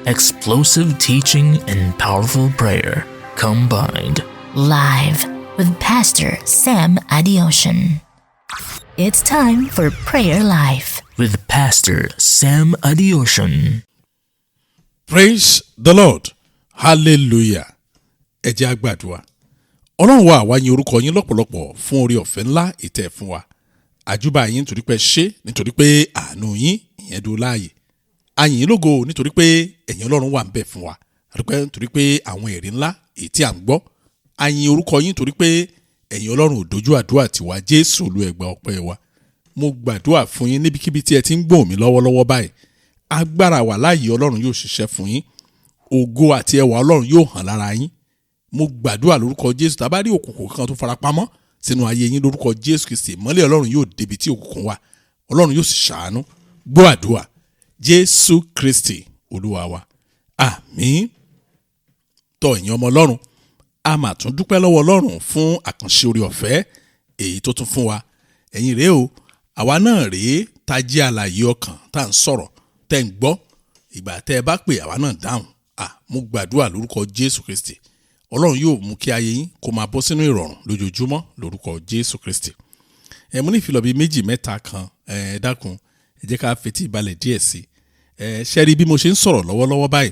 Explosive teaching and powerful prayer combined. Live with Pastor Sam Adeosun. It's time for Prayer Life. With Pastor Sam Adeosun. Praise the Lord. Hallelujah. Ẹ jẹ́ á gbàdúrà. Ọlọ́run wa, àwa yin orúkọ yín lọ́pọ̀lọpọ̀ fún oore ọ̀fẹ́ ńlá ìtẹ̀ fún wa. Àjúbà yín nítorí pé ṣé, nítorí pé àánú yín ìyẹn dúró láàyè. A yìn yín lógo nítorí pé ẹ̀yin Ọlọ́run wà ń bẹ̀ fún wa. Àdúpẹ́ nítorí pé àwọn èrè ńlá èyí tí à ń gbọ́. A yin orúkọ yín nítorí pé ẹ̀yin Ọlọ́run ò dojú àdúrà tiwa. Jésù Olúwa, ẹ gba ọpẹ́ wa. Mo gbàdúrà fún yín níbikíbi tí ẹ ti ń gbóhùn mi lọ́wọ́lọ́wọ́ báyìí. Agbára wà láàyè Ọlọ́run yóò ṣiṣẹ́ fún yín. Ògo àti ẹwà Ọlọ́run yóò hàn lára yín. Mo gbàdúrà lórúkọ Jésù, tá a bá rí òkùnkùn kan tó farapamọ́ sínú ayé yín, lórúkọ Jésù Kristi, ìmọ́lẹ̀ Ọlọ́run yóò débi tí òkùnkùn wà. Ọlọ́run yóò sì ṣàánú. Gbọ́ àdúrà, Jésù Kristi Olúwa wa, àmín. Tọ́ ẹ̀yin ọmọ Ọlọ́run, a mà tún dúpẹ́ lọ́wọ́ Ọlọ́run fún àkànṣe oore ọ̀fẹ́ èyí tó tún fún wa. Ẹ̀yin rèé o, àwa náà rèé tá a jẹ́ alààyè ọkàn tá à ń sọ̀rọ̀ tẹ́ ń gbọ́. Ìgbà tẹ́ ẹ bá pè, àwa náà dáhùn. À mo gbàdúrà lórúkọ Jésù Kristi, Ọlọ́run yóò mú kí ayé yín kó máa bọ́ sínú ìrọ̀rùn lójoojúmọ́ lórúkọ Jésù Kristi. Ẹ mú ní ìfilọ̀ bíi méjì mẹ́ta kan. Ẹ dákun, ẹ jẹ́ ká fetí balẹ̀ díẹ̀ sí. Ẹ ṣe rí bí mo ṣe ń sọ̀rọ̀ lọ́wọ́lọ́wọ́ báyìí,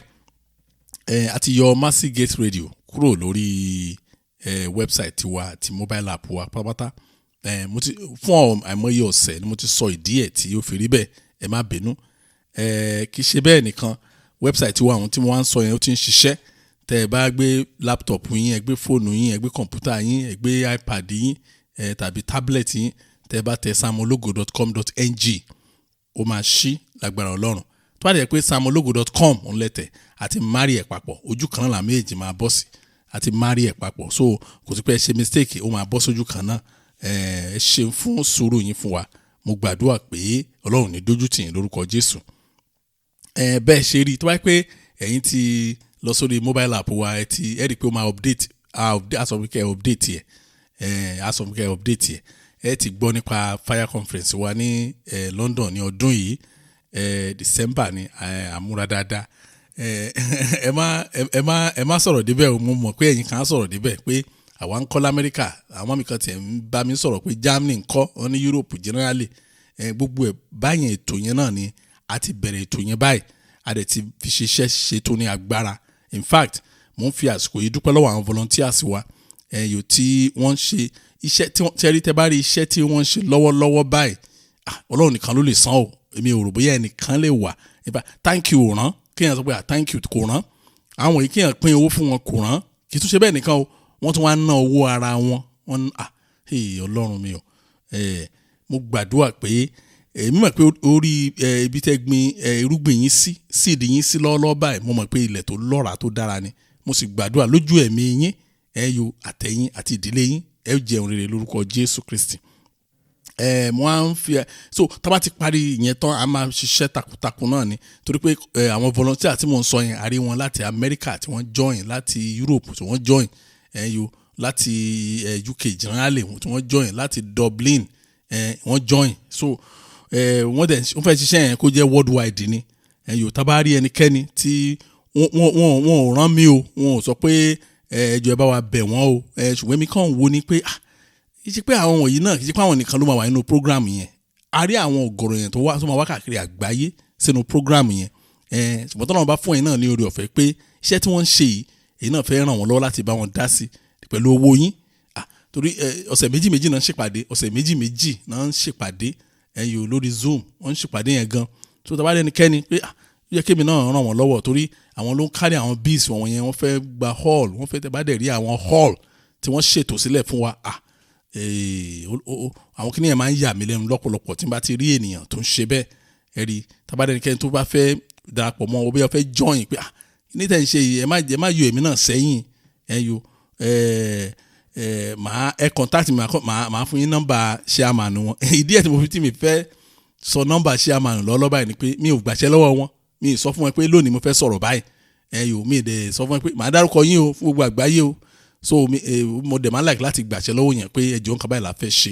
ẹ a ti yọ Mercy Gate Radio kúrò lórí website tiwa àti mobile app wa pátápátá. Ẹ mo ti fún àìmọye ọ̀sẹ̀ ni mo ti sọ ìdí ẹ̀ tí ó fi rí bẹ́ẹ̀. Ẹ má bínú. Ẹ kì í ṣe bẹ́ẹ̀ nìkan, website wa àwọn tí mo wá ń sọ yẹn, ó ti ń ṣiṣẹ́. Tẹ́ ẹ bá gbé laptop yín, ẹ gbé fóònù yín, ẹ gbé kọ̀ǹpútà yín, ẹ gbé iPad yín tàbí tablet yín, tẹ́ ẹ bá tẹ samologo.com.ng, ó máa ṣí lágbára Ọlọ́run. Tó bá dẹ̀ pé samologo.com ń lẹ́tẹ̀ àti marry ẹ̀ papọ̀, ojú kan náà là méjì máa bọ́ sí àti marry ẹ̀ papọ̀. So kò sí pé ẹ ṣe mistake, ó máa bọ́ sójú kan náà. Ẹ ṣe fún sùúrù yín fún wa. Mo gbàdúrà pé Ọlọ́run ní dójú tì yín lórúkọ Jésù. Ẹ bẹ́ẹ̀ ṣe rí, tó bá yẹ pé ẹ̀yin ti lọ sórí mobile app wa, ẹ ti ẹ rí i pé ó máa update, a sọ fún kẹ́ ẹ update ẹ, a sọ fún kẹ́ ẹ update ẹ. Ẹ ti gbọ́ nípa fire conference wa ní London ní ọdún yìí, December ní àmúra dáadáa. Ẹ ẹ má ẹ má ẹ má sọ̀rọ̀ débẹ̀ o. Mo mọ̀ pé ẹ̀yin kan á sọ̀rọ̀ débẹ̀ pé àwa ń kọ́ lamẹ́ríkà, àwọn mi kan tiẹ̀ ń bá mi sọ̀rọ̀ pé Germany ń kọ́ wọn ní Europe generally. Gbogbo ẹ̀ báyẹn, ètò yẹn náà ni a ti bẹ̀rẹ̀ ètò yẹn báyìí, a dẹ̀ ti fi ṣiṣẹ́ ṣe tó ní agbára. In fact, mo ń fi àsìkò yìí dúpẹ́ lọ́wọ́ àwọn volunteers wa ẹ̀yọ́ tí wọ́n ń ṣe iṣẹ́ tí wọ́n tẹ́rí. Tẹ́ bá rí iṣẹ́ tí wọ́n ń ṣe lọ́wọ́lọ́wọ́ báyìí, ah, Ọlọ́run nìkan ló lè san o. Èmi ò rò bóyá ẹnìkan lè wà. In fact, thank you ò rán kéèyàn sọ pé, ah, thank you kò rán àwọn yìí, kéèyàn pín owó fún wọn kò rán. Kì í tún ṣe bẹ́ẹ̀ nìkan o, wọ́n tún wá ná owó ara wọn. Wọ́n, ah, hey, Ọlọ́run mi o. Mo gbàdúrà pé èmi mọ̀ pé orí ibi tẹ́ gbin irúgbìn yín sí, seed yín sí lọ́wọ́lọ́wọ́ báyìí, mo mọ̀ pé ilẹ̀ tó lọ́ràá tó dára ni. Mo sì gbàdúrà lójú ẹ̀mí yín, ẹ yo àtẹ̀yìn àti ìdílé yín, ẹ jẹun rere lórúkọ Jésù Kristi. Mo á ń fi so tá bá ti parí ìyẹn tán, a máa ṣiṣẹ́ takuntakun náà ni, torí pé àwọn volunteer tí mò ń sọ yẹn, a rí wọn láti America tí wọ́n join, láti Europe tí wọ́n join, ẹ yo láti UK generally tí wọ́n join, láti Dublin wọ́n join. So wọ́n dẹ̀ wọ́n fẹ́ ṣiṣẹ́ yẹn kó jẹ́ worldwide ni. Ẹ yo tá bá rí ẹnikẹ́ni tí wọ́n ò rán mi o, wọn ò sọ pé ẹ jọ̀ọ́, ẹ bá wa bẹ̀ wọ́n o. Ṣùgbọ́n èmi kàn ń wo ni pé, ah, kì í ṣe pé àwọn wọ̀nyí náà, kì í ṣe pé àwọn nìkan ló máa wà nínú program yẹn. A rí àwọn ọ̀gọ̀rọ̀ yẹn tó wá, tó máa wá káàkiri àgbáyé sínú program yẹn. Ṣùgbọ́n tọ́lọ́run bá fún yín náà ní oore ọ̀fẹ́ pé iṣẹ́ tí wọ́n ń ṣe yìí, èyí náà fẹ́ ràn wọ́n lọ́wọ́ láti bá wọn dá sí pẹ̀lú owó yín. Ah, torí ọ̀sẹ̀ méjì méjì náà ń ṣèpàdé, ọ̀sẹ̀ méjì méjì náà ń ṣèpàdé ẹ̀yìn lórí Zoom, wọ́n ń ṣèpàdé yẹn gan. Tó tá bá rí ẹnikẹ́ni pé, ah, ó yẹ kémi náà ràn wọ́n lọ́wọ́, torí àwọn ló ń kárí àwọn bills wọn yẹn, wọ́n fẹ́ gba hall, wọ́n fẹ́, tẹ́ bá dẹ̀ rí àwọn hall tí wọ́n ṣètò sílẹ̀ fún wa, ah, àwọn kíní yẹn máa ń yà mí lẹ́nu lọ́pọ̀lọpọ̀ tí n bá ti rí ènìyàn tó ń ṣe bẹ́ẹ̀. Ẹ rí tábàdẹ́nikẹ́ni tó bá fẹ́ darapọ̀ mọ́ ọ, bí wọ́n fẹ́ join pé, ah, ní tẹ̀ ń ṣe yìí, ẹ má yọ èmi náà sẹ́yìn. Ẹ yo ẹ ẹ màá ẹ contact mi, màá fún yín nọ́mbà chairman wọn. Ìdí ẹ̀ tí mo fi tí mi fẹ́ sọ nọ́mbà chairman lọ́lọ́ báyìí ni pé mi ò gbàṣẹ́ lọ́wọ́ wọn. Mi ì sọ fún wọn pé lónìí mo fẹ́ sọ̀rọ̀ báyìí. Ẹ yo, mi ì dẹ̀ sọ fún wọn pé màá dárúkọ yín o fún gbogbo àgbáyé o. So mi mo dẹ̀ máa like láti gbàṣẹ lọ́wọ́ yẹn pé ẹjọ́ nǹkan báyìí la fẹ́ ṣe.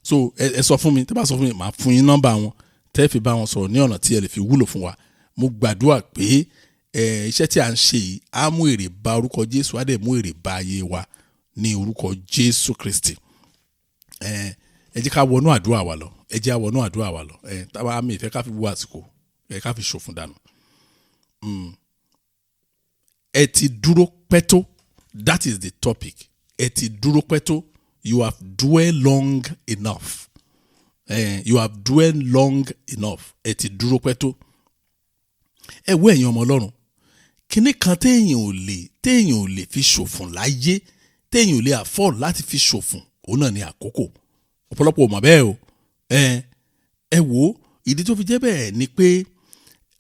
So ẹ sọ fún mi, tẹ́ bá sọ fún mi, màá fún yín nọ́mbà wọn tẹ́ fi bá wọn sọ̀rọ̀ ní ọ̀nà tí ẹ lè fi wúlò fún wa. Mo gbàdúrà pé Iṣẹ́ tí a ń ṣe yìí á mú èrè bá orúkọ Jésù, á dẹ̀ mú èrè bá ayé wa ní orúkọ Jésù Kristi. Ẹ jẹ́ ká wọnú àdúrà wa lọ, ẹ jẹ́ á wọnú àdúrà wa lọ. Táwa mi ìfẹ́ ká fi wo àsìkò ẹ ká fi ṣòfò dànù. Ẹ ti dúró pẹ́ tó, that is the topic. Ẹ ti dúró pẹ́ tó, you have dwell long enough. You have dwell long enough. Ẹ ti dúró pẹ́ tó. Ẹ wo, ẹ̀yin ọmọ Ọlọ́run, kinní kan téèyàn ò lè fi ṣòfò láyé, téèyàn ò lè afford láti fi ṣòfò, òun náà ni àkókò. Ọ̀pọ̀lọpọ̀ ò mọ̀ bẹ́ẹ̀ o. Ẹ wo, ìdí tó fi jẹ́ bẹ́ẹ̀ ni pé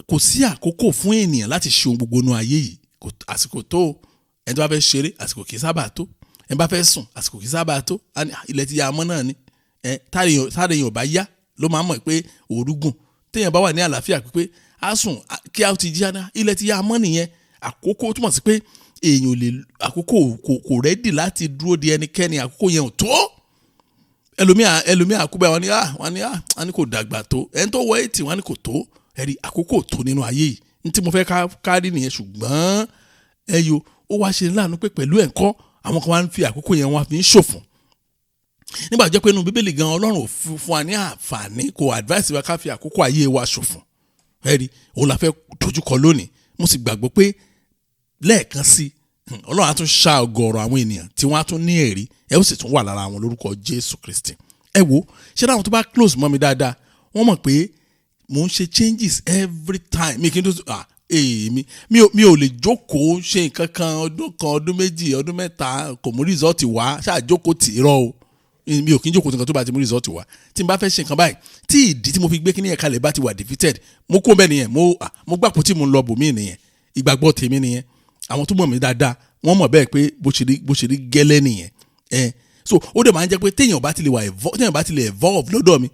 kò sí àkókò fún ènìyàn láti ṣe ohun gbogbo nínú ayé yìí. Kò àsìkò tó. Ẹni tó bá fẹ́ ṣeré, àsìkò kì í sábà tó. Ẹni bá fẹ́ sùn, àsìkò kì í sábà tó. Á ní, "Ah, ilẹ̀ ti ya mọ́ náà ni." Ẹ tára èèyàn ò bá yá ló máa mọ̀ pé òru gùn. Téèyàn bá wà ní àlàáfíà pípé, á sùn kí á ti jí, á ilẹ̀ ti ya mọ́ nìyẹn. Àkókò túmọ̀ sí pé èèyàn ò lè, àkókò kò ready láti dúró de ẹnikẹ́ni. Àkókò yẹn ò tó. Ẹlòmíà àkúbẹ̀, wọn ní kò dàgbà tó. Ẹni tó wọ 80, wọn ní kò tó. Ẹ̀rí àkókò tó nínú ayé yìí ní tí mo fẹ́ ká rí nìyẹn. Ṣùgbọ́n ẹ yo, ó wá ṣe láàánú pé pẹ̀lú ẹ̀ńkọ́, àwọn kan wá ń fi àkókò yẹn, wọ́n fi ń ṣòfò, nígbà tó jẹ́ pé inú Bíbélì gan, Ọlọ́run ò fún wa ní àǹfààní, kò advice wa ká fi àkókò ayé wa ṣòfò. Ẹ̀rí òun la fẹ́ dojúkọ lónìí. Mo sì gbàgbọ́ pé lẹ́ẹ̀kan sí, Ọlọ́run á tún ṣá ọ̀gọ̀ọ̀rọ̀ àwọn ènìyàn tí wọ́n á tún ní ẹ̀rí, ẹ ó sì tún wà lára àwọn lórúkọ Jésù Kristi. Ẹ wo, ṣé láwọn tó bá close mọ́ mi dáadáa, wọ́n mọ̀ pé mò ń ṣe changes every time. Mi kì í tó, ah, èmi mi ò lè jókòó ṣe nǹkan kan ọdún kan, ọdún 2, ọdún 3, kò mú result wá, ṣáà jókòó tì í rọ o. Mi ò kí ń jókòó tí nǹkan tó bá ti mú result wá. Tí n bá fẹ́ ṣe nǹkan báyìí, tí ìdí tí mo fi gbé kíní yẹn kalẹ̀ bá ti wà defeated, mo kó bẹ́ẹ̀ nìyẹn. Mo gbàpò tí mo ń lọ bòmí nìyẹn. Ìgbàgbọ́ tèmi nìyẹn. Àwọn tó mọ̀ mí dáadáa, wọ́n mọ̀ bẹ́ẹ̀ pé bó ṣe rí gẹ́lẹ́ nìyẹn. So ó dẹ̀ máa ń jẹ́ pé téèyàn bá ti lè evolve lọ́dọ̀ mi,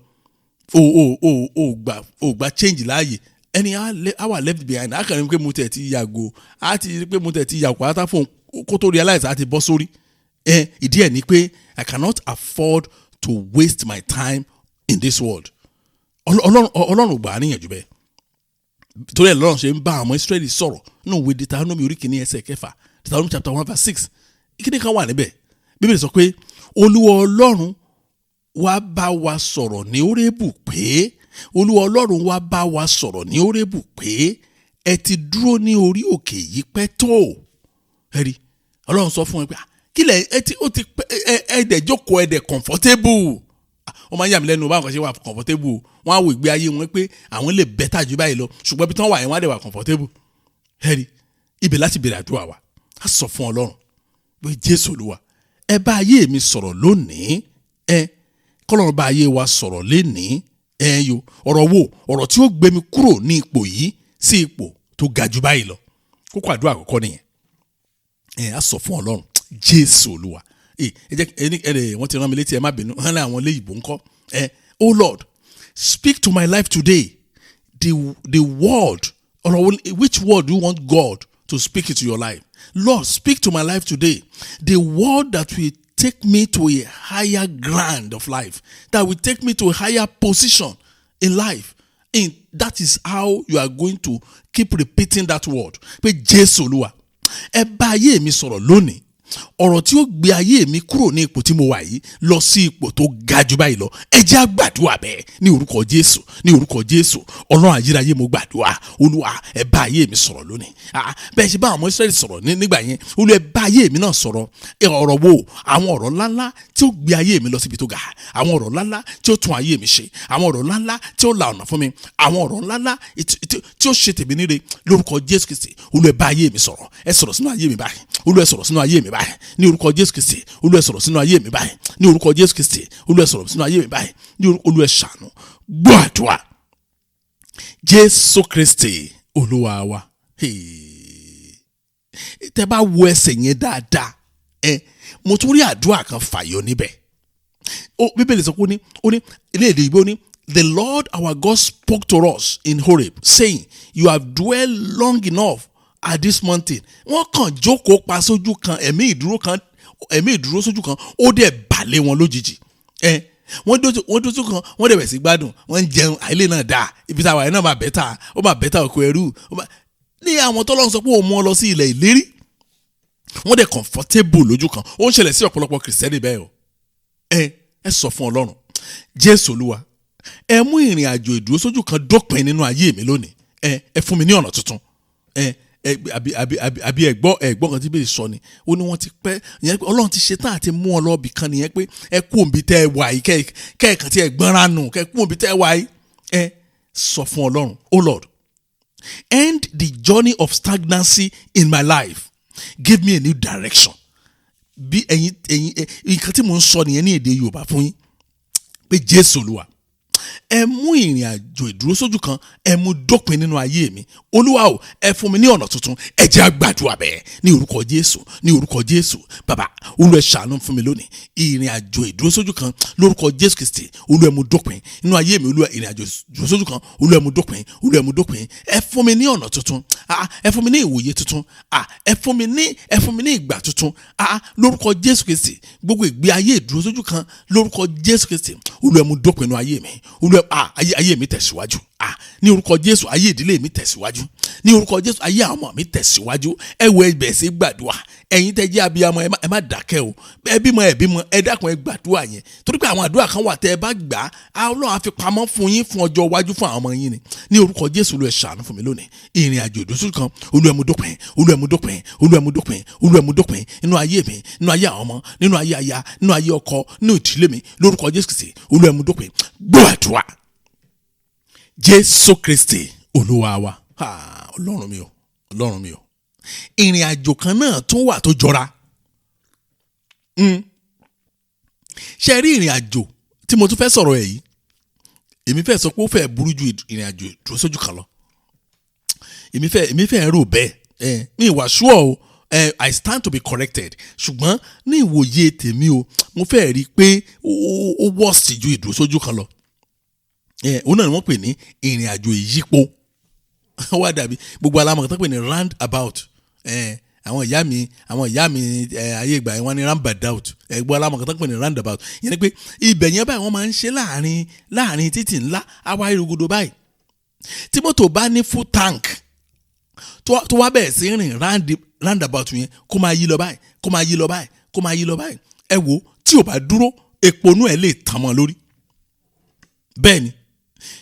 o gba change láàyè, ẹni á wà left behind. Á kàn ní pé mo tẹ̀ ti yàgò, á ti rí pé mo tẹ̀ ti yàgò pátá fún kó tó realize, á ti bọ́ sórí. Ìdí ẹ̀ ni pé I cannot afford to waste my time in this world. Ọlọ́run ò gbà á níyànjú bẹ́ẹ̀. Torí ẹ̀ lọ́run ṣe ń bá àwọn Israẹli sọ̀rọ̀ nínú ìwé Deuteronomy orí 1 ẹsẹ̀ 6, Deuteronomy chapter 1 verse 6. Ìkíni kan wà níbẹ̀. Bíbélì sọ pé Olúwa Ọlọ́run wá bá wa sọ̀rọ̀ níÓrébù pé, Olúwa Ọlọ́run wá bá wa sọ̀rọ̀ níÓrébù pé, ẹ ti dúró ní orí òkè yìí pẹ́ tó. Ẹ rí, Ọlọ́run sọ fún ẹ pé, "Ah, kílẹ̀ ẹ ti ó ti pẹ́, ẹ dẹ̀ jókòó, ẹ dẹ̀ comfortable." Ah, ó máa ń yà mí lẹ́nu báwọn kan ṣe wà comfortable. Wọ́n á wo ìgbé ayé wọn pé àwọn lè better jù báyìí lọ, ṣùgbọ́n ibi tí wọ́n wà yẹn, wọ́n á dẹ̀ wà comfortable. Ẹ rí, ibẹ̀ láti bẹ̀rẹ̀ àdúrà wa. Á sọ fún Ọlọ́run pé, Jésù Olúwa, ẹ bá ayé mi sọ̀rọ̀ lónìí. Ẹ kọ́lọ́run bá ayé wa sọ̀rọ̀ lénìí. Ẹ yo, ọ̀rọ̀ wo? Ọ̀rọ̀ tí ó gbé mi kúrò ní ipò yìí sí ipò tó ga jù báyìí lọ. Kókó àdúrà àkọ́kọ́ nìyẹn. Ẹ á sọ fún Ọlọ́run, Jésù Olúwa, ẹ jẹ́ ẹ ẹ wọ́n ti rán mi létí, ẹ má bínú, hàn ní àwọn léyìnbó ńkọ́. Oh Lord, speak to my life today the word. Ọ̀rọ̀ wo? Which word do you want God to speak into your life? Lord, speak to my life today the word that will take me to a higher ground of life, that will take me to a higher position in life. In that is how you are going to keep repeating that word pé, Jésù Olúwa, ẹ bá ayé mi sọ̀rọ̀ lónìí, ọ̀rọ̀ tí ó gbé ayé mi kúrò ní ipò tí mo wà yìí lọ sí ipò tó ga jù báyìí lọ. Ẹ jẹ́ á gbàdúrà bẹ́ẹ̀ ní orúkọ Jésù. Ní orúkọ Jésù, Ọlọ́run ayérayé, mo gbàdúrà, Olúwa, ẹ bá ayé mi sọ̀rọ̀ lónìí. Ah, bẹ́ẹ̀ ṣe bá àwọn ọmọ Ísírẹ́lì sọ̀rọ̀ nígbà yẹn, Olúwa, ẹ bá ayé mi náà sọ̀rọ̀. Ọ̀rọ̀ wo? Àwọn ọ̀rọ̀ ńláńlá tí ó gbé ayé mi lọ síbi tó ga, àwọn ọ̀rọ̀ ńláńlá tí ó tún ayé mi ṣe, àwọn ọ̀rọ̀ ńláńlá tí ó la ọ̀nà fún mi, àwọn ọ̀rọ̀ ńláńlá tí ó ṣe tèmi níre lórúkọ Jésù Kristi. Olúwa, ẹ bá ayé mi sọ̀rọ̀. Ẹ sọ̀rọ̀ sínú ayé mi báyìí. Olúwa, ẹ sọ̀rọ̀ sínú ayé mi báyìí ní orúkọ Jésù Kristi. Olúwa, ẹ sọ̀rọ̀ sínú ayé mi báyìí ní orúkọ Jésù Kristi. Olúwa, ẹ sọ̀rọ̀ sínú ayé mi báyìí ní orúkọ. Olúwa, ẹ ṣàánú, gbọ́ àdúrà, Jésù Kristi Olúwa wa. Hey. Tẹ́ bá wo ẹsẹ̀ yẹn dáadáa, ẹ mo tún rí àdúrà kan fàyọ níbẹ̀. Ó Bíbélì sọ pé ó ní ilé èdè ìgbó ní, "The Lord our God spoke to us in Horeb, saying, you have dwelt long enough at this mountain." Wọ́n kàn jókòó pa sójú kan, ẹ̀mí ìdúró kan, ẹ̀mí ìdúró sójú kan, ó dẹ̀ bà lé wọn lójijì. Ẹ wọ́n dójú kan, wọ́n dẹ̀ bẹ̀ sí gbádùn, wọ́n ń jẹun, àìlè náà dáa, ibi táwa yẹn náà máa better, ó máa better, oko ẹrú. Ní àwọn tọ́lọ́run sọ pé òun mú ọ lọ sí ilẹ̀ ìlérí, wọ́n dẹ̀ comfortable lójú kan. Ó ń ṣẹlẹ̀ sí ọ̀pọ̀lọpọ̀ Kìrìsìtẹ́nì bẹ́ẹ̀ o. Ẹ sọ fún Ọlọ́run, Jésù Olúwa, ẹ mú ìrìn àjò ìdúró sójú kan dópin nínú ayé mi lónìí. Ẹ fún mi ní ọ̀nà tuntun. Ẹ ẹ àbí àbí àbí àbí ẹ̀gbọ́n kan tí bẹ́ẹ̀ sọ ni, ó ní wọ́n ti pẹ́ ìyẹn pé Ọlọ́run ti ṣetán àti mú ọ lọ́ọ̀bì kan nìyẹn, pé ẹ kú òǹbí tẹ́ ẹ wà yìí, kẹ́ẹ̀kan tí ẹ gbọ́nra nù, kẹ́ kú òǹbí tẹ́ ẹ wà yìí. Ẹ sọ fún Ọlọ́run, "Oh Lord, end the journey of stagnancy in my life. Give me a new direction." Bí ẹ̀yin nǹkan tí mò ń sọ nìyẹn ní èdè Yorùbá fún yín, pé Jésù Olúwa, ẹ mú ìrìn àjò ìdúró sójú kan, ẹ mú dópin nínú ayé mi. Olúwa o, ẹ fún mi ní ọ̀nà tuntun. Ẹ jẹ́ á gbàdúrà bẹ́ẹ̀ ní orúkọ Jésù, ní orúkọ Jésù. Bàbá Olúwa, ẹ ṣàánú fún mi lónìí. Ìrìn àjò ìdúró sójú kan, lórúkọ Jésù Kristi, Olúwa, ẹ mú dópin nínú ayé mi. Olúwa, ìrìn àjò ìdúró sójú kan, Olúwa, ẹ mú dópin. Olúwa, ẹ mú dópin. Ẹ fún mi ní ọ̀nà tuntun. Ẹ fún mi ní ìwòye tuntun. Ẹ fún mi ní ìgbà tuntun. Lórúkọ Jésù Kristi, gbogbo ìgbé ayé ìdúró sójú kan, lórúkọ Jésù Kristi, Olúwa, ẹ mú dópin nínú ayé mi. Olúwa, ayé mi tẹ̀síwájú. Ní orúkọ Jésù, ayé ìdílé mi tẹ̀síwájú. Ní orúkọ Jésù, ayé àwọn ọmọ mi tẹ̀síwájú. Ẹ wo, ẹgbẹ̀ sí gbàdúrà. Ẹ̀yin tẹ́ jẹ́ abiyamọ, ẹ má dákẹ́ o. Ẹ bímọ, ẹ bímọ, ẹ dákun, ẹ gbàdúrà yẹn, torí pé àwọn àdúrà kan wà tẹ́ ẹ bá gbà á, Ọlọ́run á fi pamọ́ fún yín fún ọjọ́ iwájú, fún àwọn ọmọ yín ni. Ní orúkọ Jésù, Olúwa, ẹ ṣàánú fún mi lónìí. Ìrìn àjò ìdúrósójú kan, Olúwa, ẹ mú dópin. Olúwa, ẹ mú dópin. Olúwa, ẹ mú dópin. Olúwa, ẹ mú dópin nínú ayé mi, nínú ayé àwọn ọmọ, nínú ayé aya, nínú ayé ọkọ, nínú ìdílé mi. Lórúkọ Jésù Kristi, Olúwa, ẹ mú dópin. Gbọ́ àdúrà, Jésù Kristi Olúwa wa. Ọlọ́run mi o, Ọlọ́run mi o. Ìrìn àjò kan náà tún wà tó jọra. Ṣe rí ìrìn àjò tí mo tún fẹ́ sọ̀rọ̀ ẹ̀ yìí, èmi fẹ́ sọ pé ó fẹ́ burú ju ìrìn àjò ìdúró sójú kan lọ. Èmi fẹ́ rò bẹ́ẹ̀. Ẹ mi ìwà sure o. I stand to be corrected, ṣùgbọ́n ní ìwòye tèmi o, mo fẹ́ rí i pé ó worst ju ìdúró sójú kan lọ. Òun náà ni wọ́n pè ní ìrìn àjò ìyípo. Wá dàbí gbogbo alámọ̀ tó pè ní round about. Àwọn ìyá mi ayé ìgbà yẹn, wọ́n ní roundabout. Gbogbo alámọ̀ tó pè ní roundabout yẹn ni pé ibẹ̀ yẹn báyìí, wọ́n máa ń ṣe láàrin títì ńlá, àwa ìrògòdò báyìí. Tí mọ́tò bá ní full tank, tó wá bẹ̀rẹ̀ sí rìn roundabout yẹn, kó máa yí lọ báyìí, kó máa yí lọ báyìí, kó máa yí lọ báyìí, ẹ wo, tí ò bá dúró, epo inú ẹ̀ lè tàn mọ́ lórí. Bẹ́ẹ̀ ni.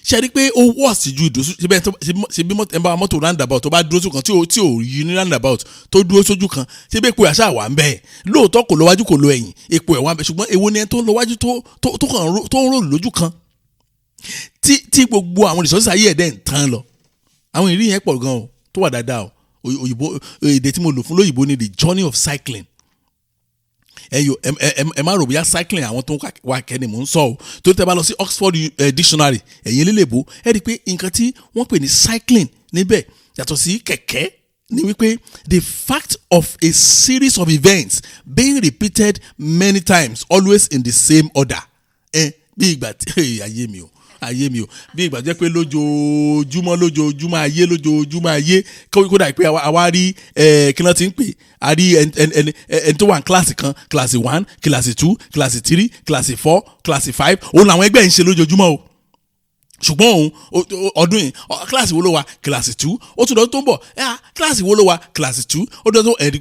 Ṣe rí i pé ó worse ju ìdúró ṣe bẹ́ẹ̀ ṣe bí ẹ bá mọ́tò roundabout tó bá dúró sójú kan, tí ò yí ní roundabout, tó dúró sójú kan, ṣé bí epo ẹ̀ ṣáà wà ń bẹ́ẹ̀? Lóòótọ́, kò lọ wájú, kò lọ ẹ̀yìn, epo ẹ̀ wà ń bẹ́ẹ̀. Ṣùgbọ́n èwo ni ẹni tó ń lọ wájú tó kàn tó ń rò lójú kan, tí gbogbo àwọn resources ayé ẹ̀ dẹ̀ ń tán lọ? Àwọn ìrírí yẹn pọ̀ gan o, tó wà dáadáa o. Òyìnbó, èdè tí mo lò fún lóyìnbó ni the journey of cycling. Ẹ yo, ẹ ẹ ẹ má rò bóyá cycling àwọn tó ń wá kẹ́ni mò ń sọ o, tó tẹ́ bá lọ sí Oxford Dictionary, ẹ̀yin elélébo, ẹ rí i pé nǹkan tí wọ́n pè ní cycling níbẹ̀, yàtọ̀ sí kẹ̀kẹ́, ni wípé the fact of a series of events being repeated many times, always in the same order. Ẹ bí ìgbà tí ayé mi o, ayé mi o, bí ìgbà jẹ́ pé lójoojúmọ́, lójoojúmọ́ ayé, lójoojúmọ́ ayé, kódà pé àwa rí ẹ kí náà ti ń pè, a rí ẹni tó wà ní kíláàsì kan, kíláàsì 1, kíláàsì 2, kíláàsì 3, kíláàsì 4, kíláàsì 5, òun làwọn ẹgbẹ́ ń ṣe lójoojúmọ́ o. Ṣùgbọ́n òun ọdún yìí, kíláàsì wo ló wà? Kíláàsì 2. Ó tún lọ́dún tó ń bọ̀, kíláàsì wo ló wà? Kíláàsì 2. Ó dọ́dún tó ẹ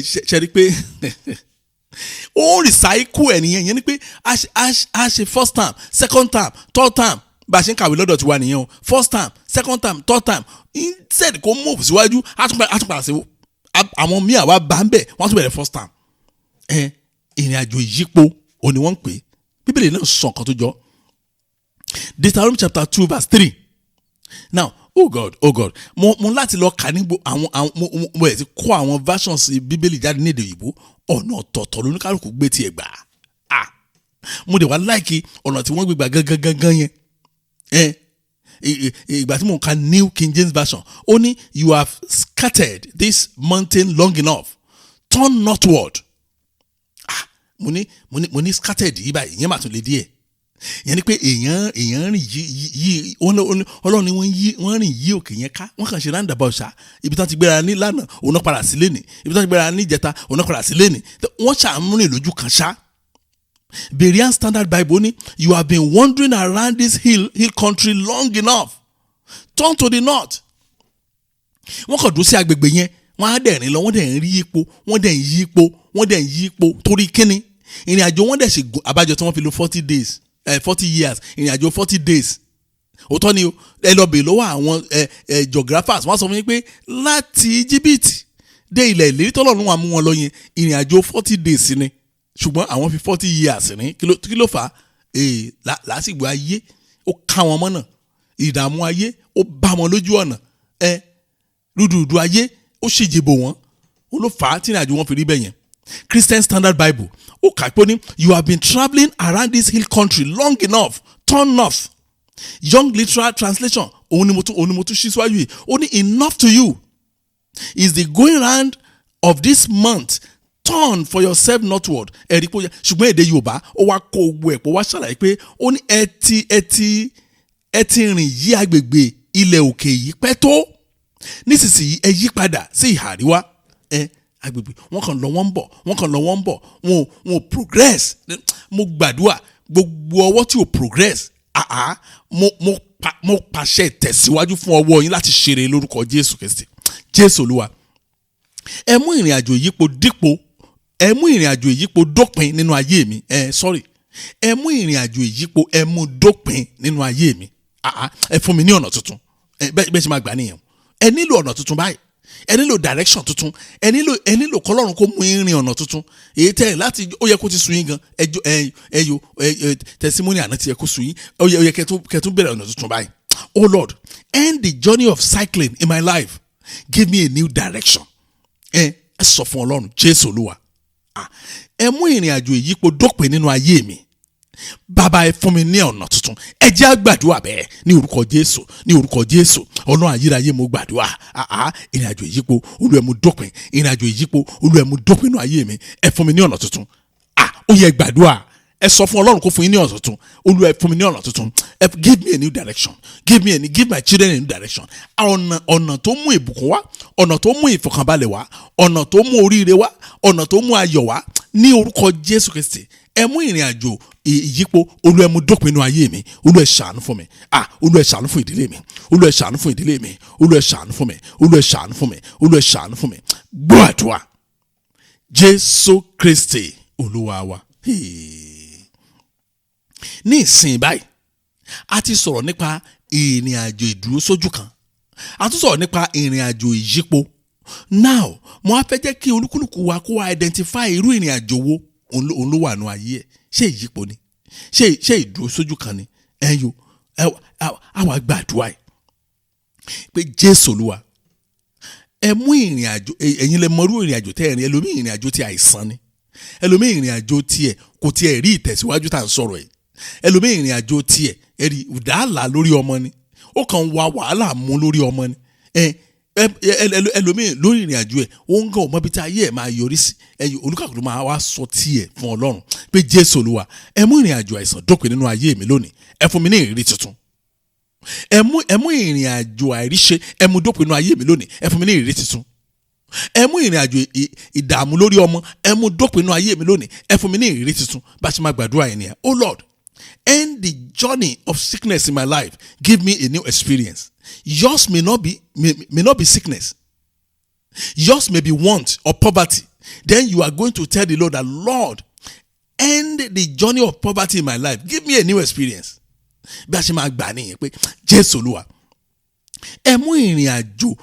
ṣe rí pé ó ń recycle ẹ̀ nìyẹn. Ìyẹn ni pé a ṣe first term, second term, third term. Bá a ṣe ń kàwé lọ́dọ̀ tiwa nìyẹn o. First term, second term, third term, instead kó move síwájú, á tún padà sí. Àwọn míì àwa bá ń bẹ̀, wọ́n á tún bẹ̀rẹ̀ first term. Ẹ ìrìn àjò ìyípo òní wọ́n ń pè é. Bíbélì náà sọ nǹkan tó jọ. Deuteronomy chapter 2 verse 3. Now, oh God, oh God, mo láti lọ kà ní àwọn mo ẹ̀ ti kó àwọn versions Bíbélì jáde ní èdè òyìnbó. Ọ̀nà ọ̀tọ̀ọ̀tọ̀ lóníkálùkù gbé tiẹ̀ gbà. Ah, mo dẹ̀ wá like ọ̀nà tí wọ́n gbé gbà gangan gangan yẹn. Ẹ ìgbà tí mo ka New King James Version, ó ní, "You have skirted this mountain long enough. Turn northward." Ah, mo ní scattered yìí báyìí, ìyẹn mà tún lè díẹ̀. Ìyẹn ni pé èèyàn rìn yí. Ọlọ́run ni wọ́n yí, wọ́n rìn yí òkè yẹn ká. Wọ́n kàn ṣe roundabout ṣá. Ibi tí wọ́n ti gbéra ní lánàá, òun náà padà sí lẹ́nìí. Ibi tí wọ́n ti gbéra ní ìjẹta, òun náà padà sí lẹ́nìí. Wọ́n ṣàmúrìn lójú kan ṣá. Berean Standard Bible ní, "You have been wandering around this hill country long enough. Turn to the north." Wọ́n kàn dúró sí agbègbè yẹn, wọ́n á dẹ̀ rìn lọ, wọ́n dẹ̀ ń rí ipò, wọ́n dẹ̀ ń yí ipò, wọ́n dẹ̀ ń yí ipò. Torí kíni? Ìrìn àjò wọn dẹ̀ ṣe gùn. Àbájọ tí wọ́n fi lo 40 days, 40 years, ìrìn àjò 40 days. Òótọ́ ni o. Ẹ lọ bèèrè lọ́wọ́ àwọn ẹ ẹ geographers, wọ́n sọ fún yín pé láti Íjíbítì dé ilẹ̀ ìlérí tọ́lọ́run wà mú wọn lọ yẹn, ìrìn àjò 40 days ni, ṣùgbọ́n àwọn fi 40 years ní. Kí ló fà á? Ee, làásìgbò ayé ó ká wọn mọ́nà, ìdààmú ayé ó bá wọn lójú ọ̀nà, ẹ rúdurùdu ayé ó ṣèjìbò wọn. Ó ló fà á tí ìrìn àjò wọn fi rí bẹ́ẹ̀ yẹn. Christian Standard Bible, ó kà pé ó ní, "You have been travelling around this hill country long enough, turn north." Young Literal Translation, òun ni mo tún ṣí síwájú yìí. Ó ní, "Enough to you is the going round of this month, turn for yourself northward." Ẹ̀rí pé ó yẹ, ṣùgbọ́n èdè Yorùbá, ó wá kó gbogbo ẹ̀ pọ̀, wá ṣàlàyé pé ó ní, Ẹ ti rìn yí agbègbè ilẹ̀ òkè yìí pẹ́ tó, nísinsìnyí ẹ yí padà sí ìhà àríwá." Ẹ agbègbè wọn kàn lọ, wọ́n ń bọ̀, wọ́n kàn lọ, wọ́n ń bọ̀, wọn ò progress. Mo gbàdúrà, gbogbo ọwọ́ tí ò progress, àá mo pàṣẹ ìtẹ̀síwájú fún ọwọ́ yín láti ṣeré lórúkọ Jésù Kristi, Jésù Olúwa. Ẹ mú ìrìn àjò ìyípo dípò, ẹ mú ìrìn àjò ìyípo dópin nínú ayé mi. Ẹ sorry, ẹ mú ìrìn àjò ìyípo, ẹ mú dópin nínú ayé mi. Àá ẹ fún mi ní ọ̀nà tuntun. Ẹ bẹ́ẹ̀ ṣe máa gbà nìyẹn. Ẹ nílò ọ̀nà tuntun báyìí, ẹ nílò direction tuntun, ẹ nílò kọ́lọ́run kó mú yín rìn ọ̀nà tuntun. Èyí tẹ́ ẹ láti, ó yẹ kó ti sú yín gan. Ẹjọ ẹ ẹyọ ẹ ẹ testimony àná ti yẹ kó sú yín. Ó yẹ kẹ́ tún bẹ̀rẹ̀ ọ̀nà tuntun báyìí. Oh Lord, end the journey of cycling in my life, give me a new direction. Ẹ sọ fún Ọlọ́run, Jésù Olúwa. Ẹ mú ìrìn àjò ìyípo dópin nínú ayé mi. Bàbá, ẹ fún mi ní ọ̀nà tuntun. Ẹ jẹ́ á gbàdúrà bẹ́ẹ̀ ní orúkọ Jésù, ní orúkọ Jésù. Ọlọ́run ayérayé, mo gbàdúrà. Àá ìrìn àjò ìyípo, Olúwa, ẹ mú dópin. Ìrìn àjò ìyípo, Olúwa, ẹ mú dópin nínú ayé mi. Ẹ fún mi ní ọ̀nà tuntun. Ó yẹ gbàdúrà. Ẹ sọ fún Ọlọ́run kó fún yín ní ọ̀nà tuntun. Olúwa, ẹ fún mi ní ọ̀nà tuntun. Ẹ give me a new direction, give me a new, give my children a new direction. Ọ̀nà tó mú ìbùkún wá, ọ̀nà tó mú ìfọ̀kànbalẹ̀ wá, ọ̀nà tó mú oríire wá, ọ̀nà tó mú ayọ̀ wá, ní orúkọ Jésù Kristi. Ẹ mú ìrìn àjò ìyípo, Olúwa, ẹ mú dópin nínú ayé mi. Olúwa, ẹ ṣàánú fún mi. Olúwa, ẹ ṣàánú fún ìdílé mi. Olúwa, ẹ ṣàánú fún ìdílé mi. Olúwa, ẹ ṣàánú fún mi. Olúwa, ẹ ṣàánú fún mi. Olúwa, ẹ ṣàánú fún mi. Gbọ́ àdúrà, Jésù Kristi Olúwa wa. Hey. Ní ìsìn báyìí, a ti sọ̀rọ̀ nípa ìrìn àjò ìdúró sójú kan, a tún sọ̀rọ̀ nípa ìrìn àjò ìyípo. Now, mo á fẹ́ jẹ́ kí olúkúlùkù wa kó wa identify irú ìrìn àjò wo òun ló wà nù ayé ẹ̀. Ṣé ìyípo ni? Ṣé ìdúró sójú kan ni? Ẹ yo, ẹ á wá gbàdúrà ẹ pé, Jésù Olúwa, ẹ mú ìrìn àjò. Ẹ̀yin lẹ mọrú ìrìn àjò tẹ́ ẹ rìn. Ẹlòmíì, ìrìn àjò tí àìsàn ni. Ẹlòmíì, ìrìn àjò tiẹ̀ kò tiẹ̀ rí ìtẹ̀síwájú tá à ń sọ̀rọ̀ ẹ̀. Ẹlòmíì, ìrìn àjò tiẹ̀, ẹ̀rí ìdáàlà lórí ọmọ ni, ó kàn wá wàhálà mú lórí ọmọ ni. ẹ ẹ ẹ ẹlòmíì, lórí ìrìn àjò ẹ̀, ó ń gàn ọmọ bíi tí ayé ẹ̀ máa yọrí sí. Ẹ̀yìn olúkàkùn máa wá sọ tiẹ̀ fún Ọlọ́run pé, Jésù Olúwa, ẹ mú ìrìn àjò àìsàn dópin nínú ayé mi lónìí. Ẹ fún mi ní ìrírí tuntun. Ẹ mú ìrìn àjò àìríṣe, ẹ mú dópin nínú ayé mi lónìí. Ẹ fún mi ní ìrírí tuntun. Ẹ mú ìrìn àjò ìdààmú lórí ọmọ, ẹ mú dópin nínú ayé mi lónìí. Ẹ fún mi ní ìrírí tuntun. Bá a ṣe máa gbàdúrà yẹn nìyẹn. Oh Lord, end the journey of sickness in my life, give me a new experience. Yours may not be sickness. Yours may be want or poverty. Then you are going to tell the Lord that, "Lord, end the journey of poverty in my life, give me a new experience." Bí a ṣe máa gbà nìyẹn pé, Jésù Olúwa, ẹ mú ìrìn àjò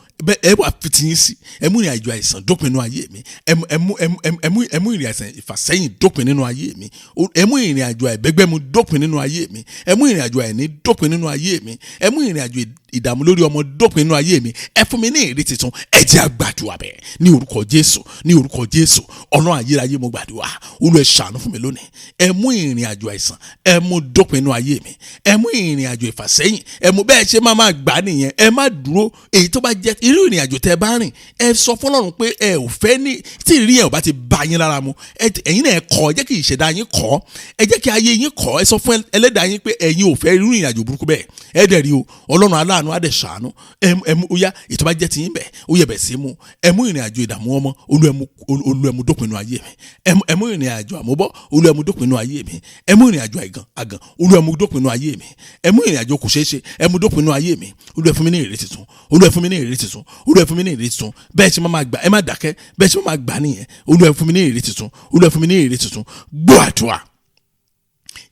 ẹ wà fìtìyín sí. Ẹ mú ìrìn àjò àìsàn dópin nínú ayé mi. ẹ mú ẹ mú ẹ mú ẹ mú ẹ mú ìrìn àìsàn ìfàsẹ́yìn dópin nínú ayé mi. Ẹ mú ìrìn àjò àìbẹ́gbẹ́mu dópin nínú ayé mi. Ẹ mú ìrìn àjò àìní dópin nínú ayé mi. Ẹ mú ìrìn àjò ìdààmú lórí ọmọ dópin nínú ayé mi. Ẹ fún mi ní ìrírí tuntun. Ẹ jẹ́ á gbàdúrà bẹ́ẹ̀ ní orúkọ Jésù, ní orúkọ Jésù. Ọlọ́run ayérayé, mo gbàdúrà. Olúwa, ẹ ṣàánú fún mi lónìí. Ẹ mú ìrìn àjò àìsàn, ẹ mú dópin nínú ayé mi. Ẹ mú ìrìn àjò ìfàsẹ́yìn, ẹ mú. Bẹ́ẹ̀ ṣe máa máa gbà nìyẹn. Ẹ má dúró. Èyí tó bá jẹ́ irú ìrìn àjò tẹ́ bá rìn, ẹ sọ fọ́lọ́run pé ẹ ò fẹ́ ní tí ìrírí yẹn ò bá ti bá yín lára mu. Ẹ̀yin náà ẹ kọ̀, ẹ jẹ́ kí ìṣẹ̀dá yín kọ̀, ẹ jẹ́ kí ayé yín kọ̀. Ẹ sọ fún ẹlẹ́dàá yín pé ẹ̀yin ò fẹ́ irú ìrìn àjò burúkú bẹ́ẹ̀. Ẹ dẹ̀ rí o, Ọlọ́run aláàánú á dẹ̀ ṣàánú. Ẹ mú. Ó yá, ètò bá jẹ́ tiyín bẹ́ẹ̀, ó yẹ bẹ̀ sí mú. Ẹ mú ìrìn àjò ìdààmú ọmọ, Olúwa, ẹ mú dópin nínú ayé mi. Ẹ mú ìrìn àjò àmúbọ́, Olúwa, ẹ mú dópin nínú ayé mi. Ẹ mú ìrìn àjò àìgàn àgàn, Olúwa, ẹ mú dópin nínú ayé mi. Ẹ mú ìrìn àjò kò ṣeé ṣe, ẹ mú dópin nínú ayé mi. Olúwa, ẹ fún mi ní ìrírí tuntun. Olúwa, ẹ fún mi ní ìrírí tuntun. tuntun. Olúwa ẹ fún mi ní ìrírí tuntun. Bẹ́ẹ̀ ṣe máa gbà, ẹ má dákẹ́, bẹ́ẹ̀ ṣe máa gbà nìyẹn. Olúwa ẹ fún mi ní ìrírí tuntun. Olúwa ẹ fún mi ní ìrírí tuntun. Gbọ́ àdúrà.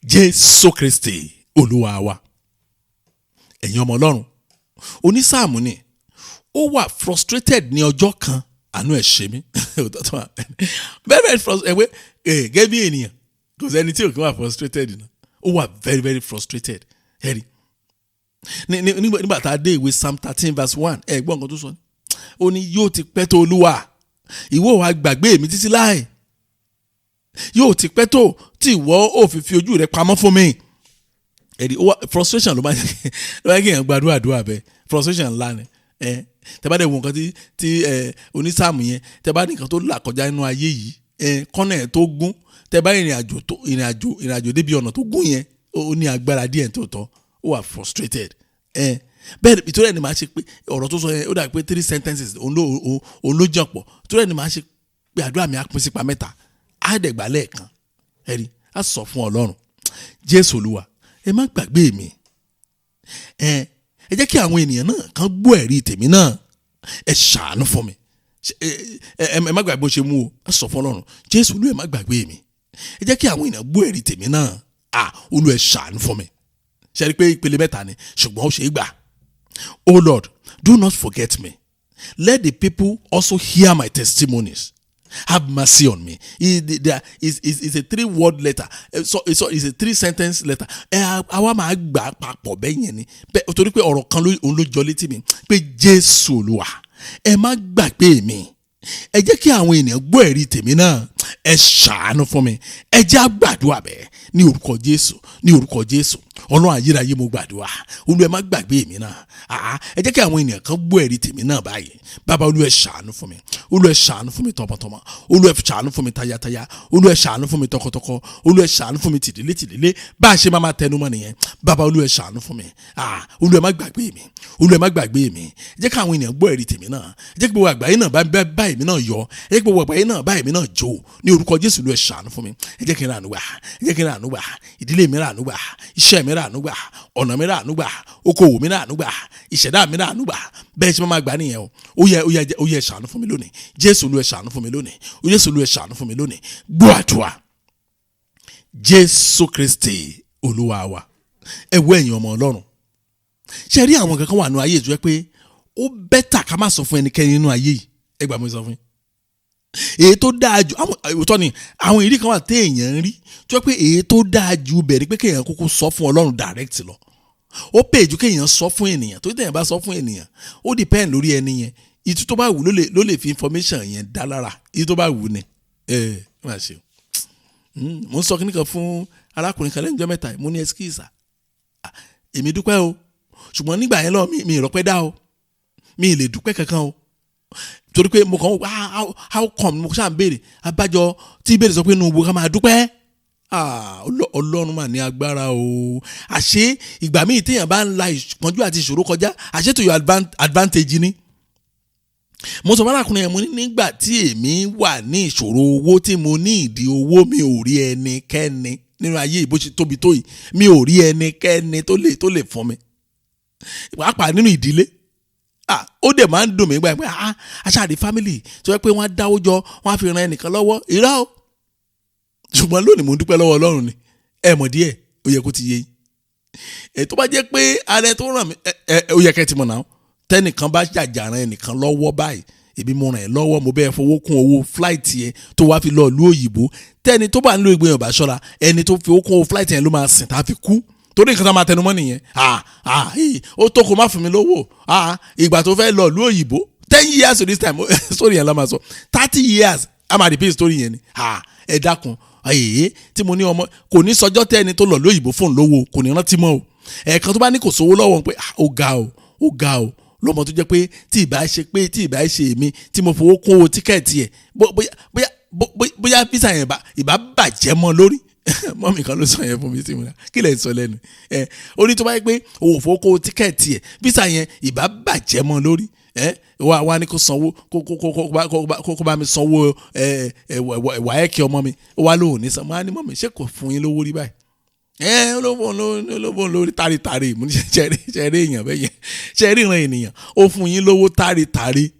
Jésù Kristi Olúwa wa. Ẹ̀yin ọmọ Ọlọ́run, onísáàmù ni ó wà frustrated ní ọjọ́ kan, àánú ẹ̀ ṣe mí. Very very frustrated. Ẹ̀wẹ́ gẹ́gẹ́ bí ènìyàn, kò sẹ́ni tí ò kí wà frustrated náà. Ó wà very very frustrated. Ẹ̀rí nígbà tá a dé ìwé Psalm 13 verse 1, ẹ gbọ́ nǹkan tó sọ ni. Ó ní, "Yóò ti pẹ́ tó, Olúwa, ìwọ wá gbàgbé mi títí láì? Yóò ti pẹ́ tó tí ìwọ ò fi ojú rẹ pamọ́ fún mi?" Ẹ̀rí, ó wà frustration ló máa ń kéèyàn gbàdúrà àdúrà bẹ́ẹ̀. Frustration ńlá ni. Ẹ tẹ bá dẹ̀ wo nǹkan tí ẹ onísáàmù yẹn, tẹ bá ní nǹkan tó là kọjá nínú ayé yìí, ẹ kọ́nà ẹ̀ tó gún, tẹ bá ìrìn àjò tó ìrìn àjò débi ọ̀nà tó gún yẹn, ó ní agbára díẹ̀ tó tọ́. Ó wà frustrated. Ẹ bẹ́ẹ̀, ìtorí ẹ̀ ni màá ṣe pé ọ̀rọ̀ tó sọ yẹn, ó dà pé three sentences òun ló jàn pọ̀. Ìtorí ẹ̀ ni màá ṣe pé àdúrà mi á pín sípa mẹ́ta, á dẹ̀ gbà lẹ́ẹ̀kan. Ẹ̀rí, á sọ fún Ọlọ́run, "Jésù Olúwa, ẹ má gbàgbé mi. Ẹ jẹ́ kí àwọn ènìyàn náà kàn gbọ́ ẹ̀rí tèmi náà. Ẹ ṣàánú fún mi." Ẹ má gbàgbé bó ṣe mú o. Ẹ sọ fún Ọlọ́run, "Jésù Olúwa, ẹ má gbàgbé mi. Ẹ jẹ́ kí àwọn ènìyàn gbọ́ ẹ̀rí tèmi náà. À, Olúwa, ẹ ṣàánú fún mi." Ṣe rí i pé ìpele mẹ́ta ni, ṣùgbọ́n ó ṣe é gbà. "O Lord, do not forget me. Let the people also hear my testimonies. Have mercy on me." It's a three word letter. So it's a three sentence letter. Ẹ àwa máa gbà papọ̀ bẹ́ẹ̀ yẹn ni bẹ́ẹ̀, torí pé ọ̀rọ̀ kan òun ló jọ létí mi pé, "Jésù Olúwa, ẹ má gbàgbé mi. Ẹ jẹ́ kí àwọn ènìyàn gbọ́ ẹ̀rí tèmi náà. Ẹ ṣàánú fún mi." Ẹ jẹ́ á gbàdúrà bẹ́ẹ̀ ní orúkọ Jésù, ní orúkọ Jésù. Ọlọ́run ayérayé, mo gbàdúrà, Olúwa, ẹ má gbàgbé mi náà. Àá, ẹ jẹ́ kí àwọn ènìyàn kan gbọ́ ẹ̀rí tèmi náà báyìí. Bàbá, Olúwa, ẹ ṣàánú fún mi. Olúwa, ẹ ṣàánú fún mi tọmọtọmọ. Olúwa, ẹ ṣàánú fún mi tayátayá. Olúwa, ẹ ṣàánú fún mi tọkọtọkọ. Olúwa, ẹ ṣàánú fún mi tìdílé tìdílé. Bá a ṣe máa tẹnu mọ́ nìyẹn. Bàbá, Olúwa, ẹ ṣàánú fún mi. Àá, Olúwa, ẹ má gbàgbé mi. Olúwa, ẹ má gbàgbé mi. Ẹ jẹ́ kí àwọn ènìyàn gbọ́ ẹ̀rí tèmi náà. Ẹ jẹ́ kí gbogbo àgbáyé náà bá èmi náà yọ. Ẹ jẹ́ kí gbogbo àgbáyé náà bá èmi náà jó ní orúkọ Jésù. Olúwa, ẹ ṣàánú fún mi. Ẹ jẹ́ kí n rà àánú gbà. Ẹ jẹ́ kí n rà àánú gbà. Ìdílé mi rà àánú gbà, iṣẹ́ mi rà àánú gbà, ọ̀nà mi rà àánú gbà, okòwò mi rà àánú gbà, ìṣẹ̀dá mi rà àánú gbà. Bẹ́ẹ̀ ṣe máa gbà nìyẹn o. Ó yẹ, ó yẹ, ó yẹ. Ṣàánú fún mi lónìí, Jésù. Olúwa, ẹ ṣàánú fún mi lónìí. Jésù Olúwa, ẹ ṣàánú fún mi lónìí. Gbọ́ àdúrà. Jésù Kristi Olúwa wa. Ẹ wo, ẹ̀yin ọmọ Ọlọ́run, ṣe rí àwọn kankan wà nínú ayé ìjọ pé ó better ká má sọ fún ẹnikẹ́ni nínú ayé yìí. Ẹ gbà mí sọ fún yín, èyí tó dáa jù, àwọn òótọ́ ni, àwọn ìrírí kan wà téèyàn ń rí tó yẹ pé èyí tó dáa jù bẹ̀ ni pé kéèyàn kúkú sọ fún Ọlọ́run direct lọ. Ó pè jù kéèyàn sọ fún ènìyàn, tó téèyàn bá sọ fún ènìyàn, ó depend lórí ẹni yẹn. Ìtú tó bá wù ló lè fi information yẹn dá lára. Ìtú tó bá wù ni ẹ ẹ má ṣe o. Mo ń sọ kíní kan fún arákùnrin kan lẹ́nu ọjọ́ mẹ́ta yìí. Mo ní, "Excuse, èmi dúpẹ́ o, ṣùgbọ́n nígbà yẹn lọ, mi ìrọ́pẹ́ dá o, mi ì lè dúpẹ́ kankan o, torí pé mo kàn ń ah, how come?" Mo ṣáà ń béèrè abájọ tí ìbéèrè sọ pé inú gbogbo ká máa dúpẹ́. Ah, Ọlọ́run mà ní agbára o. Àṣé ìgbà míì téèyàn bá ń la ìpọ́njú àti ìṣòro kọjá, àṣé to your advantage ni. Mo sọ fún arákùnrin yẹn, mo ní, nígbà tí èmi wà ní ìṣòro owó, tí mo ní ìdí owó, mi ò rí ẹnikẹ́ni nínú ayé ìbò ṣe tóbi tó yìí, mi ò rí ẹnikẹ́ni tó lè fún mi, pàápàá nínú ìdílé. Ah, ó dẹ̀ máa ń dùn mí gbà pé, ah, aṣáàdì family tó yẹ pé wọ́n á dáwó jọ, wọ́n á fi ran ẹnìkan lọ́wọ́. Irọ́ o. Ṣùgbọ́n lónìí, mo ń dúpẹ́ lọ́wọ́ Ọlọ́run ni. Ẹ mọ̀ díẹ̀, ó yẹ kó ti yé yín. Ẹ tó bá jẹ́ pé ara ẹ tó ràn mí, ẹ ó yẹ kẹ́ ti mọ̀ náà. Tẹ́nìkan bá jàjà ran ẹnìkan lọ́wọ́ báyìí, èmi mo ràn ẹ́ lọ́wọ́, mo bẹ́ẹ̀ fowó kún owó flight yẹn tó wá fi lọ ìlú òyìnbó, tẹ́ni tó bá ń lo ìgbìyànjú bá ṣọ́ra, ẹni tó fi owó kún owó flight yẹn ló máa sìn tá a fi kú, torí nǹkan tá a máa tẹnu mọ́ nìyẹn. Ah ah, ó tó kó má fún mi lówó. Ah, ìgbà tó fẹ́ lọ ìlú òyìnbó, 10 years to this time, story yẹn la máa sọ. 30 years, a máa repeat story yẹn ni. Ah, ẹ dákun, èyí tí mo ní ọmọ kò ní sọjọ́ tẹ́ni tó lọ lóyìnbó fóun lówó, kò ní rántí mọ́ o. Ẹ̀ẹ̀kan tó bá ní kò sówó lọ́wọ́ pé, ah, ó ga o, ó ga o, lọ́mọ tó jẹ́ pé tí ìbá ṣe pé tí ìbá ṣe èmi tí mo fowó kún owó ticket ẹ̀, bóyá visa yẹn ìbá bàjẹ́ mọ́ lórí. Mọ́mì kan ló sọ yẹn fún mi sí mi náà. Kí lẹ̀ ń sọ lẹ́nu ẹ? Ó ní tó bá yẹ pé òun fowó kún owó ticket ẹ̀, visa yẹn ìbá bàjẹ́ mọ́ lórí. Ẹ wá ní kó sanwó, kó bá mi sanwó ẹ ẹ WAEC ọmọ mi, ó wá lóhùn ní san. Mo á ní, "Mọ́mì, ṣé kò fún yín lówó rí báyìí?" Ẹ olóbó lórí tàrítàrí. Mo ní ṣẹ́rí ṣẹ́rí èèyàn bẹ́ẹ̀ yẹn, ṣẹ́rí ìran ènìyàn, ó fún yín lówó tàrítàrí.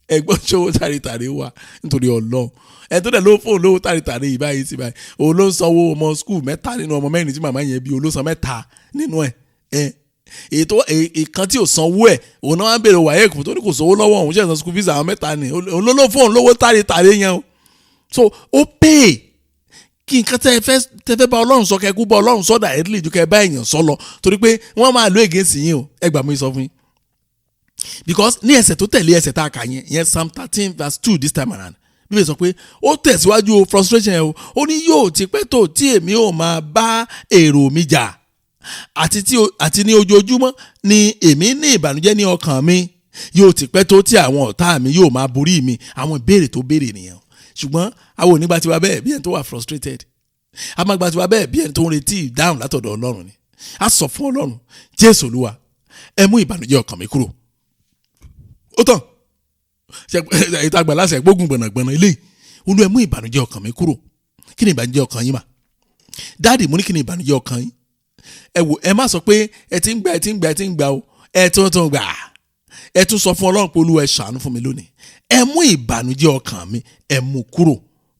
Ẹgbọ́n, ṣòwò tàrítàrí wà? Nítorí Ọlọ́run, ẹ tó dẹ̀ ló fóun lówó tàrítàrí yìí báyìí sí báyìí, òun ló ń sanwó ọmọ school mẹ́ta nínú ọmọ mẹ́rin tí màmá yẹn bí. Òun ló san mẹ́ta nínú ẹ̀. Ẹ ètò ìkan tí ò sanwó ẹ̀, òun náà wá ń bèrè WAEC tó ní kò sanwó lọ́wọ́ òun, ṣe san school fees àwọn mẹ́ta ni. Òun ló fóun lówó tàrítàrí yẹn o. So ó pè kí nǹkan tẹ́ fẹ́ bá Ọlọ́run sọ, kẹ́kú bá Ọlọ́run sọ directly ju kẹ́ bá èèyàn sọ lọ, torí pé wọ́n máa lo against yín o. Ẹ gbà mí sọ fún yín, because ní ẹsẹ̀ tó tẹ̀lé ẹsẹ̀ tá a kà yẹn yẹn, Psalm 13 verse 2 this time around, Bíbélì sọ pé ó tẹ̀síwájú o, frustration yẹn o. Ó ní, "Yóò ti pẹ́ tó tí èmi ò máa bá èrò mi jà, àti ní ojoojúmọ́ ni èmi ní ìbànújẹ́ ní ọkàn mi? Yóò ti pẹ́ tó tí àwọn ọ̀tá mi yóò máa borí mi?" Àwọn ìbéèrè tó béèrè nìyẹn. Ṣùgbọ́n àwọn onígbà tiwa bẹ́ẹ̀ bí ẹni tó wà frustrated, a máa gba tiwa bẹ́ẹ̀ bí ẹni tó ń retí ìdáhùn látọ̀dọ̀ Ọlọ́run ni. A sọ fún Ọlọ́run, "Jésù Olúwa, ẹ mú ìbànújẹ́ ọkàn mi kúrò." Ó tàn ìta àgbà láṣẹ gbógun gbọ̀nàgbọ̀nà eléyìí. "Olú, ẹ mú ìbànújẹ́ ọkàn mi kúrò." Kí ni ìbànújẹ́ ọkàn yín mà? Daddy, mo ní kí ni ìbànújẹ́ ọkàn yín? Ẹ wò, ẹ má sọ pé ẹ ti ń gbà, ẹ ti ń gbà, ẹ ti ń gbà o. Ẹ tún tún gbà. Ẹ tún sọ fún Ọlọ́run pé, "Olúwa, ẹ ṣàánú fún mi lónìí. Ẹ mú ìbànújẹ́ ọkàn mi, ẹ mú kúrò."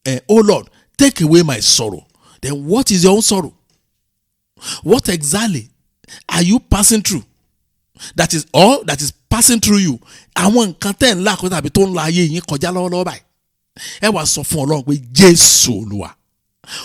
Ẹ, "Oh Lord, take away my sorrow." Then what is your own sorrow? What exactly are you passing through that is all that is passing through you? Àwọn nǹkan tẹ́ ń là kọjá tàbí tó ń la ayé yín kọjá lọ́wọ́lọ́wọ́ báyìí, ẹ wàá sọ fún Ọlọ́run pé, "Jésù Olúwa,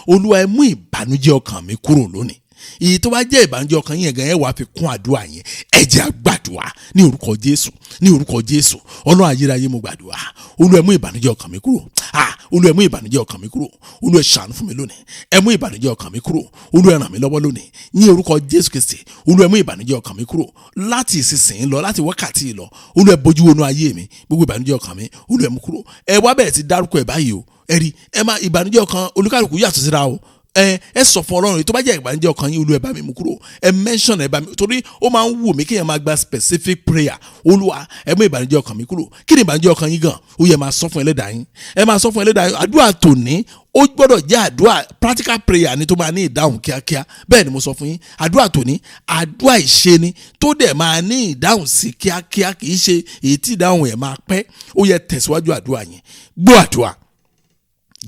Olúwa, ẹ mú ìbànújẹ́ ọkàn mi kúrò lónìí." Èyí tó bá jẹ́ ìbànújẹ́ ọkàn yẹn gan, ẹ wàá fi kún àdúrà yẹn. Ẹ jẹ́ á gbàdúrà ní orúkọ Jésù. Ní orúkọ Jésù, Ọlọ́run ayérayé, mo gbàdúrà, Olúwa, ẹ mú ìbànújẹ́ ọkàn mi kúrò. Ah, Olúwa, ẹ mú ìbànújẹ́ ọkàn mi kúrò. Olúwa, ẹ ṣàánú fún mi lónìí. Ẹ mú ìbànújẹ́ ọkàn mi kúrò. Olúwa, ẹ ràn mí lọ́wọ́ lónìí ní orúkọ Jésù Kristi. Olúwa, ẹ mú ìbànújẹ́ ọkàn mi kúrò láti ìsinsìnyí lọ, láti wákàtí lọ. Olúwa, ẹ bójú wọnú ayé mi. Gbogbo ìbànújẹ́ ọkàn mi, Olúwa, ẹ mú kúrò. Ẹ wá bẹ̀rẹ̀ sí dárúkọ ẹ̀ báyìí o. Ẹ rí, ẹ má ìbànújẹ́ ọkàn olúkálùkù yàtọ̀ síra o. Ẹ sọ fún Ọlọ́run, tó bá jẹ́ ìbànújẹ́ ọkàn yín, Olúwa, ẹ bá mi mú kúrò. Ẹ mention, ẹ bá mi, torí ó máa ń wù mí kéèyàn máa gba specific prayer. "Olúwa, ẹ mú ìbànújẹ́ ọkàn mi kúrò." Kí ni ìbànújẹ́ ọkàn yín gan? Ó yẹ máa sọ fún Ẹlẹ́dàá yín. Ẹ máa sọ fún Ẹlẹ́dàá yín. Àdúrà tòní, ó gbọ́dọ̀ jẹ́ àdúrà practical prayer ni tó máa ní ìdáhùn kíákíá. Bẹ́ẹ̀ ni mo sọ fún yín. Àdúrà tòní, àdúrà ìṣe ni tó dẹ̀ máa ní ìdáhùn sí kíákíá, kì í ṣe èyí tí ìdáhùn ẹ̀ máa pẹ́. Ó yẹ tẹ̀síwájú àdúrà yẹn. Gbọ́ àdúrà,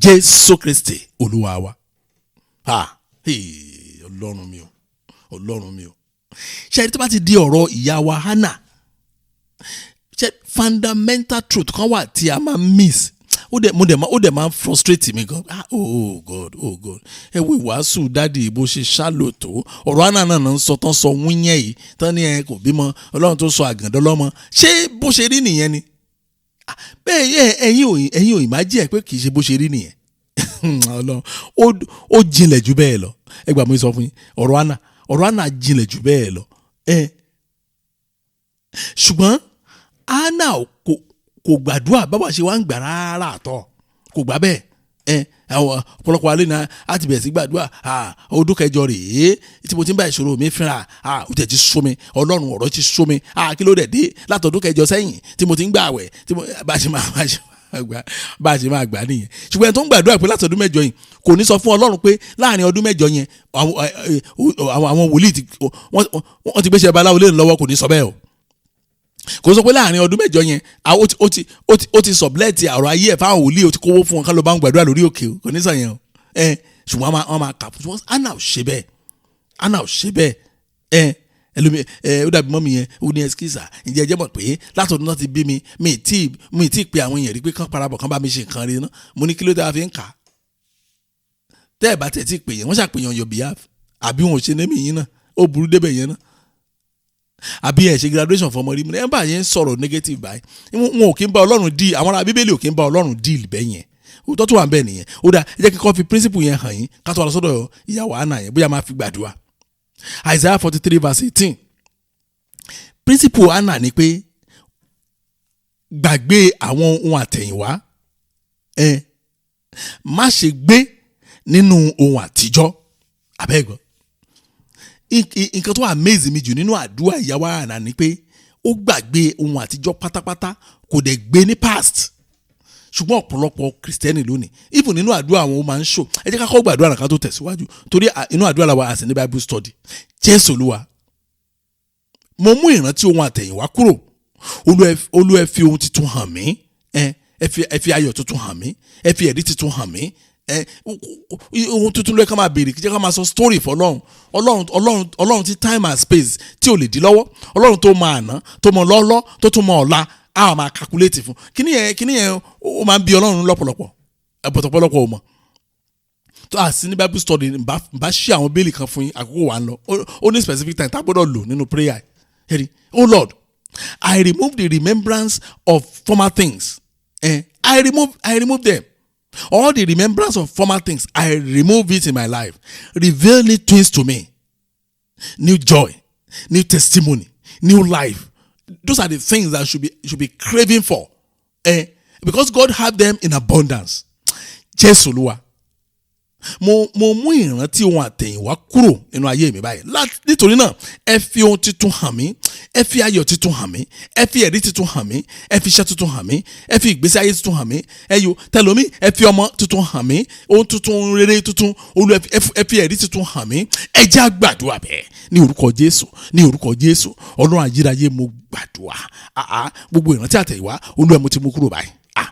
Jésù Kristi Olúwa wa. Ha, hey, Ọlọ́run mi o, Ọlọ́run mi o. Ṣe ẹni tó bá ti di ọ̀rọ̀ ìyá wa Hannah, ṣe fundamental truth kan wà tí a máa miss. Ó dẹ̀ mo dẹ̀ máa ó dẹ̀ máa ń frustrate mi gan. Ah, oh God, oh God. Ẹ wo ìwàásù daddy bó ṣe ṣálò tó. Ọ̀rọ̀ Hannah náà ń sọ tán, sọ wúnyẹ̀ yìí tán ní ẹ kò bímọ, Ọlọ́run tó sọ àgàndọ́ lọ́mọ. Ṣé bó ṣe rí nìyẹn ni? Bẹ́ẹ̀, ẹ̀yin ò imagine ẹ̀ pé kì í ṣe bó ṣe rí nìyẹn. Ọlọ́run, ó jinlẹ̀ jù bẹ́ẹ̀ lọ. Ẹ gbà mí sọ fún yín, ọ̀rọ̀ Hannah jinlẹ̀ jù bẹ́ẹ̀ lọ. Ẹ ṣùgbọ́n Hannah kò gbàdúrà báwa ṣe wá ń gbà rárá àtọ̀, kò gbà bẹ́ẹ̀. Ẹ àwọn ọ̀pọ̀lọpọ̀ alẹ́ náà á ti bẹ̀rẹ̀ sí gbàdúrà. Ọdún kẹjọ rèé tí mo ti ń bá ìṣòro mi fínra. Ó tẹ̀ ti sú mi, Ọlọ́run, ọ̀rọ̀ ti sú mi. Kí ló dẹ̀ dé látọdún kẹjọ sẹ́yìn tí mo ti ń gbà àwẹ̀ tí mo bá a ṣe máa gbà nìyẹn? Ṣùgbọ́n ẹni tó ń gbàdúrà pé látọdún 8 yìí, kò ní sọ fún Ọlọ́run pé láàrin ọdún 8 yẹn, àwọn wòlíì wọ́n ti gbéṣẹ́ babaláwo lé lọ́wọ́. Kò ní sọ bẹ́ẹ̀ o. Kò sọ pé láàrin ọdún 8 yẹn, ó ti sublet ọ̀rọ̀ ayé ẹ̀ fáwọn wòlíì, ó ti kówó fún wọn ká ló bá ń gbàdúrà lórí òkè o. Kò ní sọ yẹn o. Ẹ ṣùgbọ́n wọ́n máa kà fún wọn. Anna ò ṣe bẹ́ẹ̀. Anna ò ṣe bẹ́ẹ̀. Ẹ ẹlòmí ẹ, ó dàbí mọ́mí yẹn. Ó ní, "Ẹsikísà, ǹjẹ́ ẹ jẹ́ mọ̀ pé látọ̀dún náà ti bí mi, mi tí pe àwọn èèyàn rí pé kán parabọ̀, kán bá mi ṣe nǹkan rí ná?" Mo ní, "Kí ló dáa fi ń kà á tẹ́ ẹ̀ bá tẹ̀ tí pè yẹn?" Wọ́n ṣàpèyàn on your behalf, àbí wọn ò ṣe némi yín náà? Ó burú débẹ̀ yẹn náà. Àbí ẹ̀ ṣe graduation fọmọ rí? Mu ẹ bá yẹn sọ̀rọ̀ negative báyìí. Wọn ò kí ń bá Ọlọ́run deal. Àwọn ará Bíbélì ò kí ń bá Ọlọ́run deal bẹ́ẹ̀ yẹn. Òótọ́ tó wà ń bẹ́ẹ̀ nìyẹn. Ó dáa, ẹ jẹ́ kí n kọ́ fi principle yẹn hàn yín ká tó wà lọ sọ́dọ̀ ìyàwó Hannah yẹn, bóyá máa fi gbàdúrà. Isaiah 43 verse 18. Principle Hannah ni pé gbàgbé àwọn ohun àtẹ̀yìnwá, ẹ má ṣe gbé nínú ohun àtijọ́. Abẹ́gbọ́, nǹkan tó amaze mi jù nínú àdúrà ìyàwó Hannah ni pé ó gbàgbé ohun àtijọ́ pátápátá, kò dẹ̀ gbé ní past. Ṣùgbọ́n ọ̀pọ̀lọpọ̀ Kristẹni lónìí, even nínú àdúrà àwọn, ó máa ń ṣò. Ẹ jẹ́ ká kọ́ gbàdúrà náà ká tó tẹ̀síwájú, torí inú àdúrà làwa àti ní Bible study. Jésù Olúwa, mo mú ìrántí ohun àtẹ̀yìnwá kúrò. Olúwa, ẹ fi ohun tuntun hàn mí. Ẹ fi ayọ̀ tuntun hàn mí, ẹ fi ẹ̀rí tuntun hàn mí. Ohun tuntun ló yẹ ká máa béèrè, kí jẹ́ ká máa sọ story fọlọ́run. Ọlọ́run, Ọlọ́run, Ọlọ́run tí time and space tí ò lè dí lọ́wọ́, Ọlọ́run tó máa àná, tó mọ lọ́lọ́, tó tún mọ ọ̀la, a máa calculate fún kíní yẹn. Kíní yẹn, ó máa ń bí Ọlọ́run lọ́pọ̀lọpọ̀ ẹ̀bọ̀tọ̀pọ̀lọpọ̀ ò mọ̀ tó a sí ní Bible study. Nbá ṣí àwọn bíìlì kan fún yín, àkókò wa ń lọ. Ó ní specific time tá a gbọ́dọ̀ lò nínú prayer. Ẹ̀rí, "Oh Lord, I remove the remembrance of former things." I remove them, all the remembrance of former things, I remove it in my life. "Reveal new things to me, new joy, new testimony, new life." Those are the things that should be craving for, because God have them in abundance. Jésù Olúwa, mo mú ìrántí ohun àtẹ̀yìnwá kúrò nínú ayé mi báyìí. Nítorí náà, ẹ fi ohun tuntun hàn mí, ẹ fi ayọ̀ tuntun hàn mí, ẹ fi ẹ̀rí tuntun hàn mí, ẹ fi iṣẹ́ tuntun hàn mí, ẹ fi ìgbésí ayé tuntun hàn mí. Ẹ yo tẹlomi, ẹ fi ọmọ tuntun hàn mí, ohun tuntun, ohun rere tuntun. Olú, ẹ fi ẹ̀rí tuntun hàn mí. Ẹ jẹ́ á gbàdúrà bẹ́ẹ̀ ní orúkọ Jésù, ní orúkọ Jésù. Ọlọ́run ayérayé, mo gbàdúrà àá, gbogbo ìrántí àtẹ̀yìnwá, Olúwa, mo ti mú kúrò báyìí. Ah,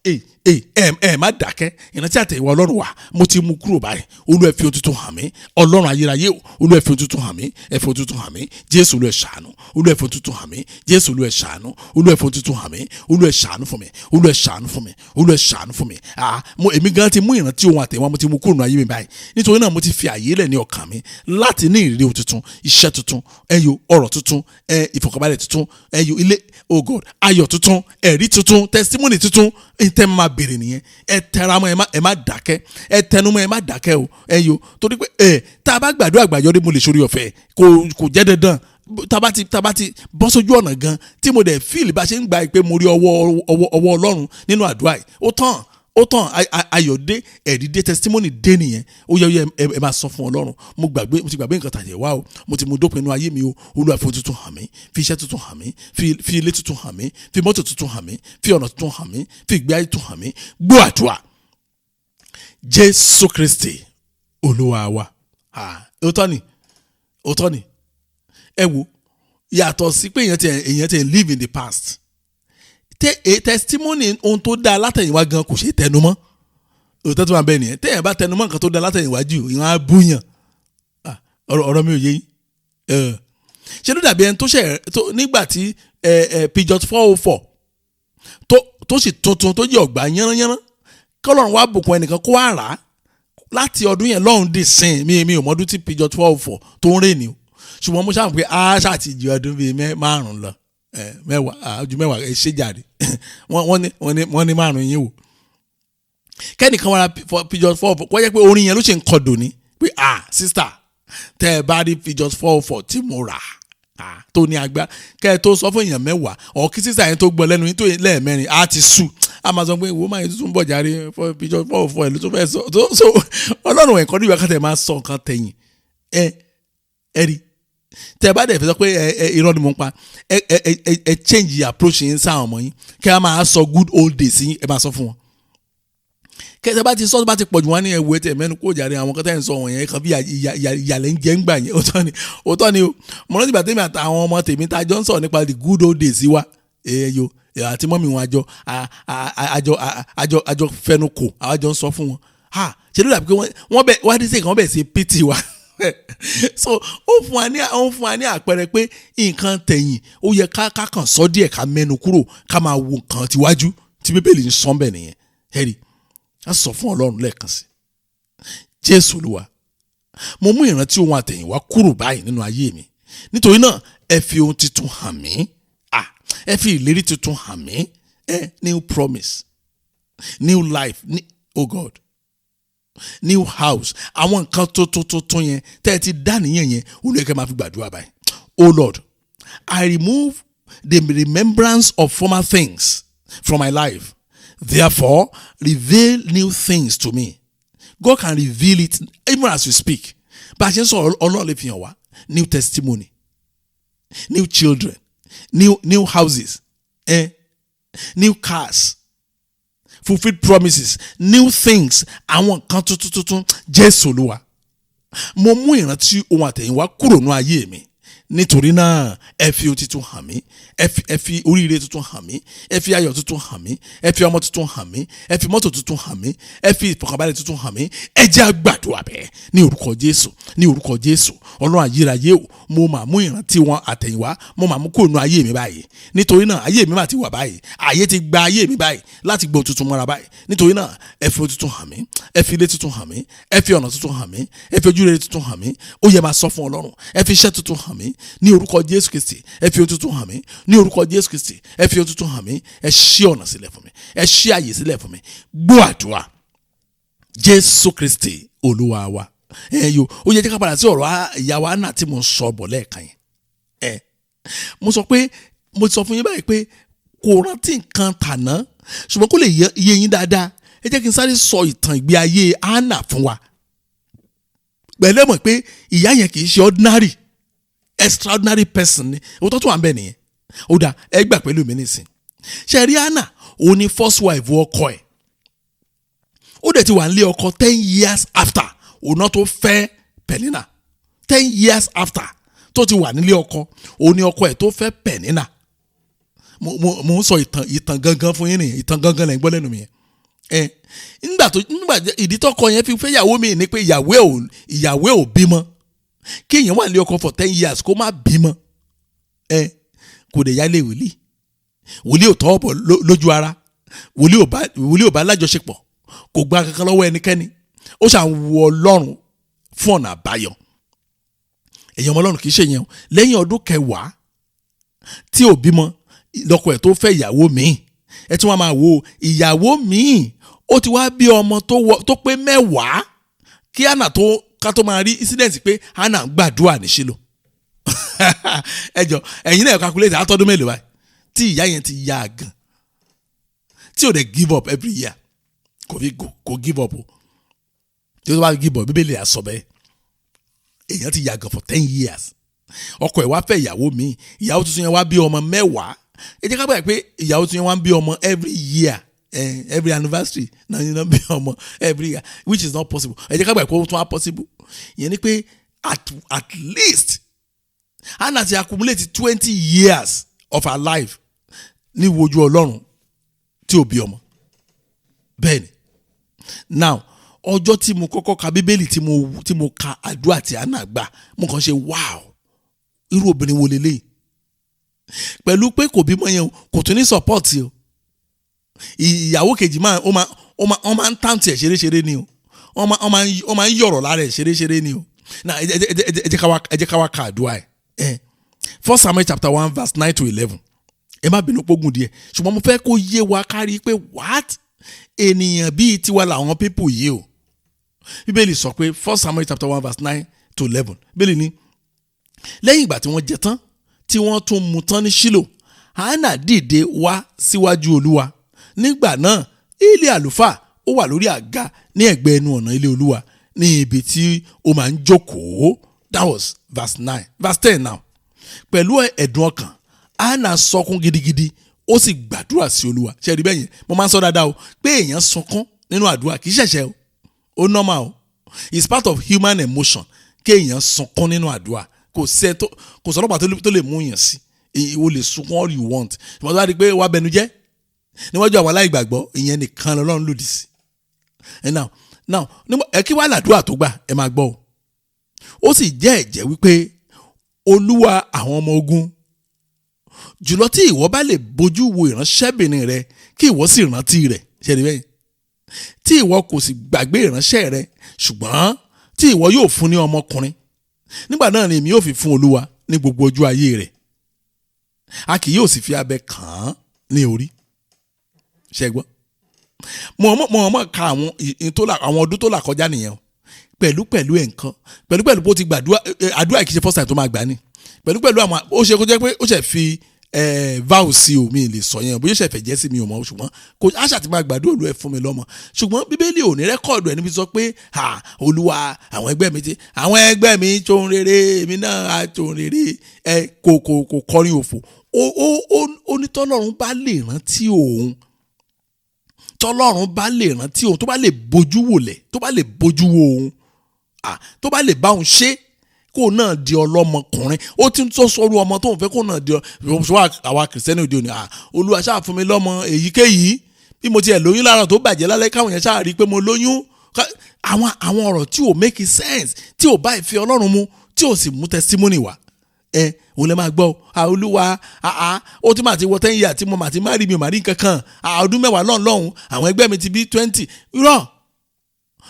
ẹ ẹ ẹ ẹ má dákẹ́. Ìrántí àtẹ̀yìnwá Ọlọ́run wa, mo ti mú kúrò báyìí. Olúwa, ẹ fi ohun tuntun hàn mí. Ọlọ́run ayérayé o, Olúwa, ẹ fi ohun tuntun hàn mí, ẹ fi ohun tuntun hàn mí. Jésù Olúwa, ẹ ṣàánú. Olúwa, ẹ fi ohun tuntun hàn mí. Jésù Olúwa, ẹ ṣàánú. Olúwa, ẹ fi ohun tuntun hàn mí. Olúwa, ẹ ṣàánú fún mi. Olúwa, ẹ ṣàánú fún mi. Olúwa, ẹ ṣàánú fún mi. Ah, mo èmi gan ti mú ìrántí ohun àtẹ̀yìnwá, mo ti mú kúrò nínú ayé mi báyìí. Nítorí náà, mo ti fi àyè lẹ̀ ní ọkàn mi láti ní ìrírí ohun tuntun, iṣẹ́ tuntun, ẹyọ ọ̀rọ̀ tuntun, ìfọ̀kànbalẹ̀ tuntun, ẹyọ ilé, oh God, ayọ̀ tuntun, ẹ̀rí tuntun, testimony tuntun. Ẹ tẹ́ máa béèrè nìyẹn. Ẹ tẹra mọ́, ẹ má dákẹ́, ẹ tẹnu mọ́, ẹ má dákẹ́ o. Ẹ yo, torí pé tá a bá gbàdúrà àgbàyọrí, mo lè ṣorí ọ̀fẹ́, kò jẹ́ dandan. Tá a bá ti bọ́ sójú ọ̀nà gan, tí mo dẹ̀ feel bá ṣe ń gba pé mo rí ọwọ́ Ọlọ́run nínú àdúrà yìí, ó tán, ó tán. Ayọ̀ dé, ẹ̀rí dé, testimony dé nìyẹn. Ó yẹ ẹ máa sọ fún Ọlọ́run: mo gbàgbé, mo ti gbàgbé nǹkan tàyẹ̀ wá o, mo ti mú dópin inú ayé mi o. Olúwa, fi ohun tuntun hàn mí, fi iṣẹ́ tuntun hàn mí, fi ilé tuntun hàn mí, fi mọ́tò tuntun hàn mí, fi ọ̀nà tuntun hàn mí, fi ìgbé ayé tuntun hàn mí. Gbọ́ àdúrà, Jésù Kristi Olúwa wa. Ah, òótọ́ ni, òótọ́ ni. Ẹ wo, yàtọ̀ sí pé èèyàn ti live in the past, testimony, ohun tó dáa látẹ̀yìnwá gan kò ṣeé tẹnu mọ́. Òótọ́ tó máa bẹ́ẹ̀ nìyẹn. Téèyàn bá tẹnu mọ́ nǹkan tó dáa látẹ̀yìnwá jù, ìwọ̀n á búyàn. Ah, ọ̀rọ̀ mi ò yé yín. Ṣé ló dàbí ẹni tó ṣe tó nígbà tí Peugeot 404 tó sì tuntun, tó jẹ́ ọ̀gbà yánnayánná, kọ́lọ́run wá bùkún ẹnìkan kó wá rà á láti ọdún yẹn lọ́hùn dì sìn. Mi ò mọ́dún tí Peugeot 404 tó ń rè ní o, ṣùgbọ́n mo ṣáà pé a ṣáà ti ju ọdún bíi 5 lọ, 10, ju 10. Ẹ ṣe jàre, wọ́n ní 5 yín wò. Kẹ́nìkan wá ra Peugeot 404, kó jẹ́ pé orin yẹn ló ṣe ń kọdò ní pé, "Ah, sister, tẹ́ ẹ bá rí Peugeot 404 tí mo rà ah, tó ní agbára." Kẹ́ ẹ tó sọ fún èèyàn 10, ọ̀ kí sister yẹn tó gbọ́ lẹ́nu yín tó lẹ́ẹ̀mẹ́rin, á ti sú, a máa sọ pé, "Wo, máa yẹn tuntun bọ̀ jàre, Peugeot 404 ẹ̀ ló tún fẹ́ sọ." So Ọlọ́run ẹ̀kọ́ níbi àkàtà ẹ̀ máa sọ nǹkan tẹ̀yìn. Ẹ rí, tẹ bá dẹ̀ fẹ́ sọ pé ẹ irọ́ ni mo ń pa, ẹ change approach yín sáwọn ọmọ yín, kí a máa sọ good old days yín, ẹ máa sọ fún wọn. Kẹsẹ̀ bá ti sọ, bá ti pọ̀jù, wọn ní ẹ̀wù ẹ̀tẹ̀ mẹ́nu kó jàre, àwọn kọ́tà ń sọ wọ̀nyẹn kan bí ìyàlẹ̀ ń jẹ́ ń gbà yẹn. Òótọ́ ni, òótọ́ ni o. Mo rántí ìgbà tèmi àtàwọn ọmọ tèmi tá a jọ ń sọ̀rọ̀ nípa the good old days wa, èèyàn àti mummy wọn, àjọ fẹnu kò, àwọn àjọ ń sọ fún wọn. Ha, ṣe ló dàbí pé wọ́n bẹ̀ wá dé sí nǹkan, wọ́n bẹ̀ sí pity wa. So ó fún wa ní àpẹẹrẹ pé nǹkan tẹ̀yìn, ó yẹ ká kàn sọ díẹ̀, ká mẹ́nu kúrò, ká máa wo nǹkan tiwájú tí Bíbélì ń sọ bẹ́ẹ̀ nìyẹn. Ẹ̀rí, a sọ fún Ọlọ́run lẹ́ẹ̀kan sí: Jésù Olúwa, mo mú ìrántí ohun àtẹ̀yìnwá kúrò báyìí nínú ayé mi. Nítorí náà, ẹ fi ohun tuntun hàn mí. Ah, ẹ fi ìlérí tuntun hàn mí. New promise, new life, oh God, new house, àwọn nǹkan tuntun tuntun yẹn tẹ́ ẹ ti dá nìyẹn yẹn, Olúwa, kẹ́ máa fi gbàdúrà báyìí. "Oh Lord, I remove the remembrance of former things from my life. Therefore, reveal new things to me." God can reveal it even as we speak. Bá a ṣe ń sọ̀rọ̀, Ọlọ́run lè fi hàn wá new testimony, new children, new houses, new cars. Fulfilled promises, new things, àwọn nǹkan tuntun tuntun. Jésù Olúwa, mo mú ìrántí ohun àtẹ̀yìnwá kúrò ní ayé mi. Nítorí náà, ẹ fi ohun tuntun hàn mí, ẹ fi oríire tuntun hàn mí, ẹ fi ayọ̀ tuntun hàn mí, ẹ fi ọmọ tuntun hàn mí, ẹ fi mọ́tò tuntun hàn mí, ẹ fi ìfọ̀kànbalẹ̀ tuntun hàn mí. Ẹ jẹ́ á gbàdúrà bẹ́ẹ̀ ní orúkọ Jésù, ní orúkọ Jésù. Ọlọ́run ayérayé o, mo máa mú ìrántí wọn àtẹ̀yìnwá, mo máa mú kúrò ní ayé mi báyìí. Nítorí náà, ayé mi máa ti wà báyìí, ayé ti gba ayé mi báyìí láti gbọ́ tuntun mọ́ra báyìí. Nítorí náà, ẹ fi ohun tuntun hàn mí, ẹ fi ilé tuntun hàn mí, ẹ fi ọ̀nà tuntun hàn mí, ẹ fi ojúrere tuntun hàn mí. Ó yẹ máa sọ fún Ọlọ́run, ẹ fi iṣẹ́ tuntun hàn mí ní orúkọ Jésù Kristi, ẹ fi ohun tuntun hàn mí ní orúkọ Jésù Kristi, ẹ fi ohun tuntun hàn mí, ẹ ṣí ọ̀nà sílẹ̀ fún mi, ẹ ṣí àyè sílẹ̀ fún mi. Gbọ́ àdúrà, Jésù Kristi Olúwa wa. Ẹ yo, ó yẹ jẹ́ ká padà sí ọ̀rọ̀ ìyàwó Anna tí mo ń sọ bọ̀ lẹ́ẹ̀kan yẹn. Ẹ mo sọ pé mo sọ fún yín báyìí pé kò rántí nǹkan tàná, ṣùgbọ́n kó lè yé yín dáadáa, ẹ jẹ́ kí n sáré sọ ìtàn ìgbé ayé Anna fún wa. Pẹ̀lẹ́ mọ̀ pé ìyá yẹn kì í ṣe ordinary, extraordinary person ni. Òótọ́ tó wà ń bẹ̀ nìyẹn. Ó dà, ẹ gbà pẹ̀lú mi nísìn. Ṣe rí Anna, òun ni first wife ọkọ ẹ̀. Ó dẹ̀ ti wà nílé ọkọ 10 years after òun náà tó fẹ́ Penina. 10 years after tó ti wà nílé ọkọ, òun ni ọkọ ẹ̀ tó fẹ́ Penina. Mo ń sọ ìtàn gangan fún yín nìyẹn, ìtàn gangan lẹ́ ń gbọ́ lẹ́nu mi yẹn. Ẹ nígbà tó nígbà ìdí tọkọ yẹn fi fẹ́ ìyàwó mi ni pé ìyàwó ẹ̀ ò bímọ. Kí èèyàn wà nílé ọkọ for 10 years kó má bímọ, ẹ kò dẹ̀ yálé wòlíì, wòlíì ò tọwọ́ bọ̀ lójú ara, wòlíì ò bá lájọṣepọ̀, kò gba kankan lọ́wọ́ ẹnikẹ́ni. Ó ṣàn wọ Ọlọ́run fún ọ̀nà àbáyọ. Èèyàn ọmọ Ọlọ́run, kì í ṣe yẹn o. Lẹ́yìn ọdún 10 tí ò bímọ, lọ́kọ ẹ̀ tó fẹ́ ìyàwó míì. Ẹ tún wá máa wo ìyàwó míì, ó ti wá bí ọmọ tó pé 10 kí Anna tó ká tó máa rí incident pé Anna ń gbàdúrà ní Ṣílò. Ẹ jọ, ẹ̀yin náà calculate àtọ́dún mélòó báyìí tí ìyá yẹn ti ya àgàn, tí ò dẹ̀ give up. Every year kò fi kò give up o. Tí ó bá give up, Bíbélì á sọ bẹ́ẹ̀. Èèyàn ti yàgàn for 10 years, ọkọ ẹ̀ wá fẹ́ ìyàwó míì, ìyàwó tuntun yẹn wá bí ọmọ 10. Ẹ jẹ́ ká gbà pé ìyàwó tuntun yẹn wá ń bí ọmọ every year, every anniversary náà yẹn náà bí ọmọ every year, which is not possible. Ẹ jẹ́ ká gbà pé ó tún wá possible. Ìyẹn ni pé at least Hannah ti accumulate 20 years of her life ní wojú Ọlọ́run tí ò bí ọmọ. Bẹ́ẹ̀ ni. Now, ọjọ́ tí mo kọ́kọ́ ka Bíbélì, tí mo ka àdúrà tí Hannah gbà, mo kàn ṣe, "Wow, irú obìnrin wo leléyìí?" Pẹ̀lú pé kò bímọ yẹn o, kò tún ní support o. Ìyàwó kejì máa ó máa ó máa wọ́n máa ń tàǹtì ẹ̀ ṣeréṣeré ni o, wọ́n máa ń yọ̀rọ̀ lára ẹ̀ ṣeréṣeré ni o. Now, ẹ jẹ́ ká wá ka àdúrà ẹ̀. First Samuel chapter 1 verse 9 to 11. Ẹ má bínú pógùn díẹ̀, ṣùgbọ́n mo fẹ́ kó yé wa kárí pé what, ènìyàn bíi tiwa làwọn people yìí o. Bíbélì sọ pé, First Samuel chapter 1 verse 9 to 11, Bíbélì ní, lẹ́yìn ìgbà tí wọ́n jẹ tán, tí wọ́n tún mu tán ní Ṣílò, Hánà dìde wá síwájú Olúwa. Nígbà náà, Élì àlùfáà ó wà lórí àga ní ẹ̀gbẹ́ ẹnu ọ̀nà ilé Olúwa, ní ibi tí ó máa ń jókòó. That was verse 9. Verse 10 now. Pẹ̀lú ẹ̀dùn ọkàn, Hánà sọkún gidigidi, ó sì gbàdúrà sí Olúwa. Ṣe rí bẹ́ẹ̀ yẹn? Mo máa ń sọ dáadáa o pé èèyàn sunkún nínú àdúrà kì í ṣẹ̀ṣẹ̀ o, ó normal o. It's part of human emotion kéèyàn sunkún nínú àdúrà. Kò sẹ́ tó kò sọ́lọ́pàá tó lè mú yàn sí. O lè sunkún all you want, ṣùgbọ́n tó bá di pé wàá bẹnu jẹ́ níwájú àwọn aláìgbàgbọ́, ìyẹn nìkan lọ́lọ́run lòdì sí. And now ẹ kí wàá làdúrà tó gbà, ẹ máa gbọ́ o. Ó sì jẹ́ ẹ̀jẹ́ wípé, Olúwa àwọn ọmọ ogun, jùlọ tí ìwọ bá lè bójú wo ìránṣẹ́bìnrin rẹ, kí ìwọ sì rántí rẹ̀. Ṣe ni bẹ́ẹ̀? Tí ìwọ kò sì gbàgbé ìránṣẹ́ rẹ, ṣùgbọ́n tí ìwọ yóò fún ní ọmọkùnrin, nígbà náà ni èmi yóò fi fún Olúwa ní gbogbo ojú ayé rẹ̀, a kì yóò sì fi abẹ kàn án ní orí. Ṣe gbọ́? Mo mọ̀ ka àwọn ọdún tó là kọjá nìyẹn o. Pẹ̀lú ẹ̀ nǹkan, pẹ̀lú bó ti gbàdúrà àdúrà, kì í ṣe first time tó máa gbà ní. Pẹ̀lú àwọn ó ṣe kó jẹ́ pé ó ṣe fi vow sí o, mi lè sọ yẹn bóyá ó ṣe fẹ̀jẹ́ sí mi ò mọ̀, ṣùgbọ́n kò àṣà ti máa gbàdúrà, Olúwa, ẹ fún mi lọ́mọ. Ṣùgbọ́n Bíbélì ò ní record ẹ̀ níbi sọ pé, ha, Olúwa, àwọn ẹgbẹ́ mi tó ń rere, èmi náà á tó ń rere. Ẹ kò kọrin òfò. Ó ní tọ́lọ́run bá lè rántí òun. Tọ́lọ́run bá lè rántí òun, tó bá lè bójú wòlẹ̀, tó bá lè bójú wo òun, tó bá lè bá òun ṣe kó náà di ọlọ́mọkùnrin. Ó ti ń tó sọ̀rọ̀ ọmọ tóun fẹ́ kó náà di ọ. Àwa Kìrìsìtẹ́nì òde òní, Olúwa ṣáà fún mi lọ́mọ èyíkéyìí, bí mo tiẹ̀ lóyún lára tó bàjẹ́ lálẹ́, káwọn yẹn ṣáà rí i pé mo lóyún. Àwọn ọ̀rọ̀ tí ò make sense, tí ò bá ìfẹ́ Ọlọ́run mu, tí ò sì mú testimony wá, ẹ òun lè máa gbọ́. Olúwa, ó ti máa ti wọ 10 years tí mo máa ti má rí, mi ò máa rí nǹkan kan, ọdún 10 lọ́hùn, àwọn ẹgbẹ́ mi ti bí 20. Irọ́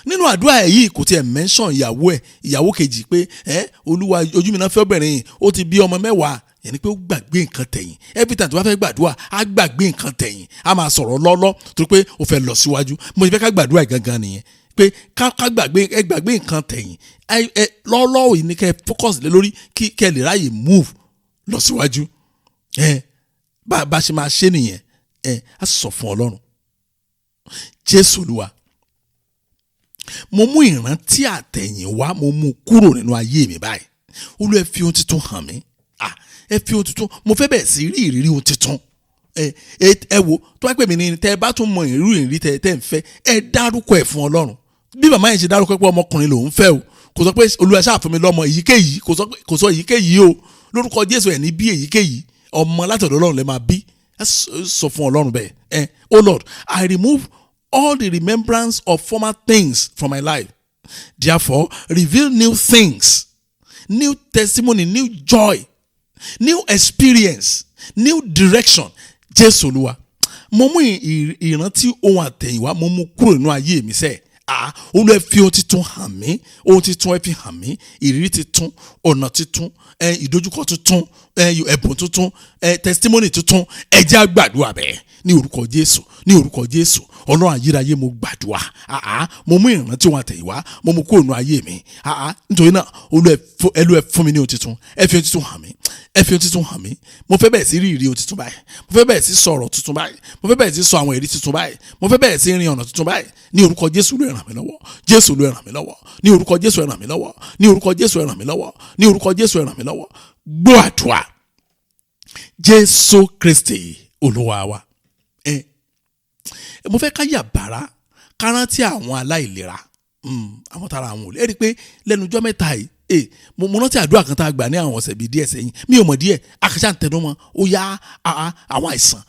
nínú àdúrà ẹ̀ yìí, kò tiẹ̀ mention ìyàwó ẹ̀, ìyàwó kejì, pé ẹ Olúwa, ojú mi náà fẹ́ obìnrin yìí, ó ti bí ọmọ 10. Yẹn ni pé ó gbàgbé nǹkan tẹ̀yìn. Every time tó bá fẹ́ gbàdúrà, á gbàgbé nǹkan tẹ̀yìn, á máa sọ̀rọ̀ lọ́lọ́ torí pé ó fẹ́ lọ síwájú. Mo ti fẹ́ ká gbàdúrà gangan nìyẹn, pé ká gbàgbé, ẹ gbàgbé nǹkan tẹ̀yìn, ẹ lọ́lọ́ yìí ni kẹ́ focus lé lórí, kí kẹ́ lè ráyè move lọ síwájú. Ẹ bá ṣe máa ṣe nìyẹn. Ẹ á sọ fún Ọlọ́run. Jésù Olúwa, mo mú ìrántí àtẹ̀yìnwá, mo mú kúrò nínú ayé mi báyìí. Olúwa, ẹ fi ohun tuntun hàn mí. Ẹ fi ohun tuntun, mo fẹ́ bẹ̀rẹ̀ sí rí ìrírí ohun tuntun. Ẹ wo, tó bá pè mí ní tẹ bá tún mọ ìrírí ìrírí tẹ ń fẹ́, ẹ dárúkọ ẹ fún Ọlọ́run. Bí màmá yẹn ṣe dárúkọ pé ọmọkùnrin lòún fẹ́ o, kò sọ pé Olúwa ṣáà fún mi lọ́mọ èyíkéyìí, kò sọ èyíkéyìí o. Lórúkọ Jésù, ẹ̀ ní bí èyíkéyìí ọmọ látọ̀dọ̀ Ọlọ́run lè máa bí. Ẹ sọ fún Ọlọ́run bẹ́ẹ̀. Ẹ, "Oh Lord, I remove all the remembrance of former things from my life. Therefore, reveal new things, new testimony, new joy, new experience, new direction." Jésù Olúwa, mo mú ìrántí ohun àtẹ̀yìnwá, mo mú kúrò nínú ayé mi sẹ́ẹ̀. Olúwa, ẹ fi ohun tuntun hàn mí, ohun tuntun ẹ fi hàn mí, ìrírí tuntun, ọ̀nà tuntun, ìdojúkọ tuntun, ẹ̀bùn tuntun, testimony tuntun. Ẹ jẹ́ á gbàdúrà bẹ́ẹ̀ ní orúkọ Jésù, ní orúkọ Jésù. Ọlọ́run ayérayé, mo gbàdúrà, mo mú ìrántí ohun àtẹ̀yìnwá, mo mú kúrò nínú ayé mi. Nítorí náà, Olúwa, ẹ fún mi ní ohun tuntun, ẹ fi ohun tuntun hàn mí, ẹ fi ohun tuntun hàn mí. Mo fẹ́ bẹ̀rẹ̀ sí rí ìrírí ohun tuntun báyìí, mo fẹ́ bẹ̀rẹ̀ sí sọ̀rọ̀ tuntun báyìí, mo fẹ́ bẹ̀rẹ̀ sí sọ àwọn ìrírí tuntun báyìí, mo fẹ́ bẹ̀rẹ̀ sí rin ọ̀nà tuntun báyìí. Ní orúkọ Jésù, ló ràn mí lọ́wọ́. Jésù, ló ràn mí lọ́wọ́. Ní orúkọ Jésù, ẹ ràn mí lọ́wọ́. Ní orúkọ Jésù, ẹ ràn mí lọ́wọ́. Ní orúkọ Jésù, ẹ ràn mí lọ́wọ́. Gbọ́ àdúrà, Jésù Kristi Olúwa wa. Ẹ mo fẹ́ ká yà bàrá, ká rántí àwọn aláìlera, àwọn tára àwọn ò lè. Ẹ rí i pé lẹ́nu ọjọ́ 3 yìí, mo rántí àdúrà kan tá a gbà ní àwọn ọ̀sẹ̀ bíi díẹ̀ sẹ́yìn. Mi ò mọ̀ díẹ̀, àkàṣà ń tẹnu mọ́ ó yá àwọn àìsàn.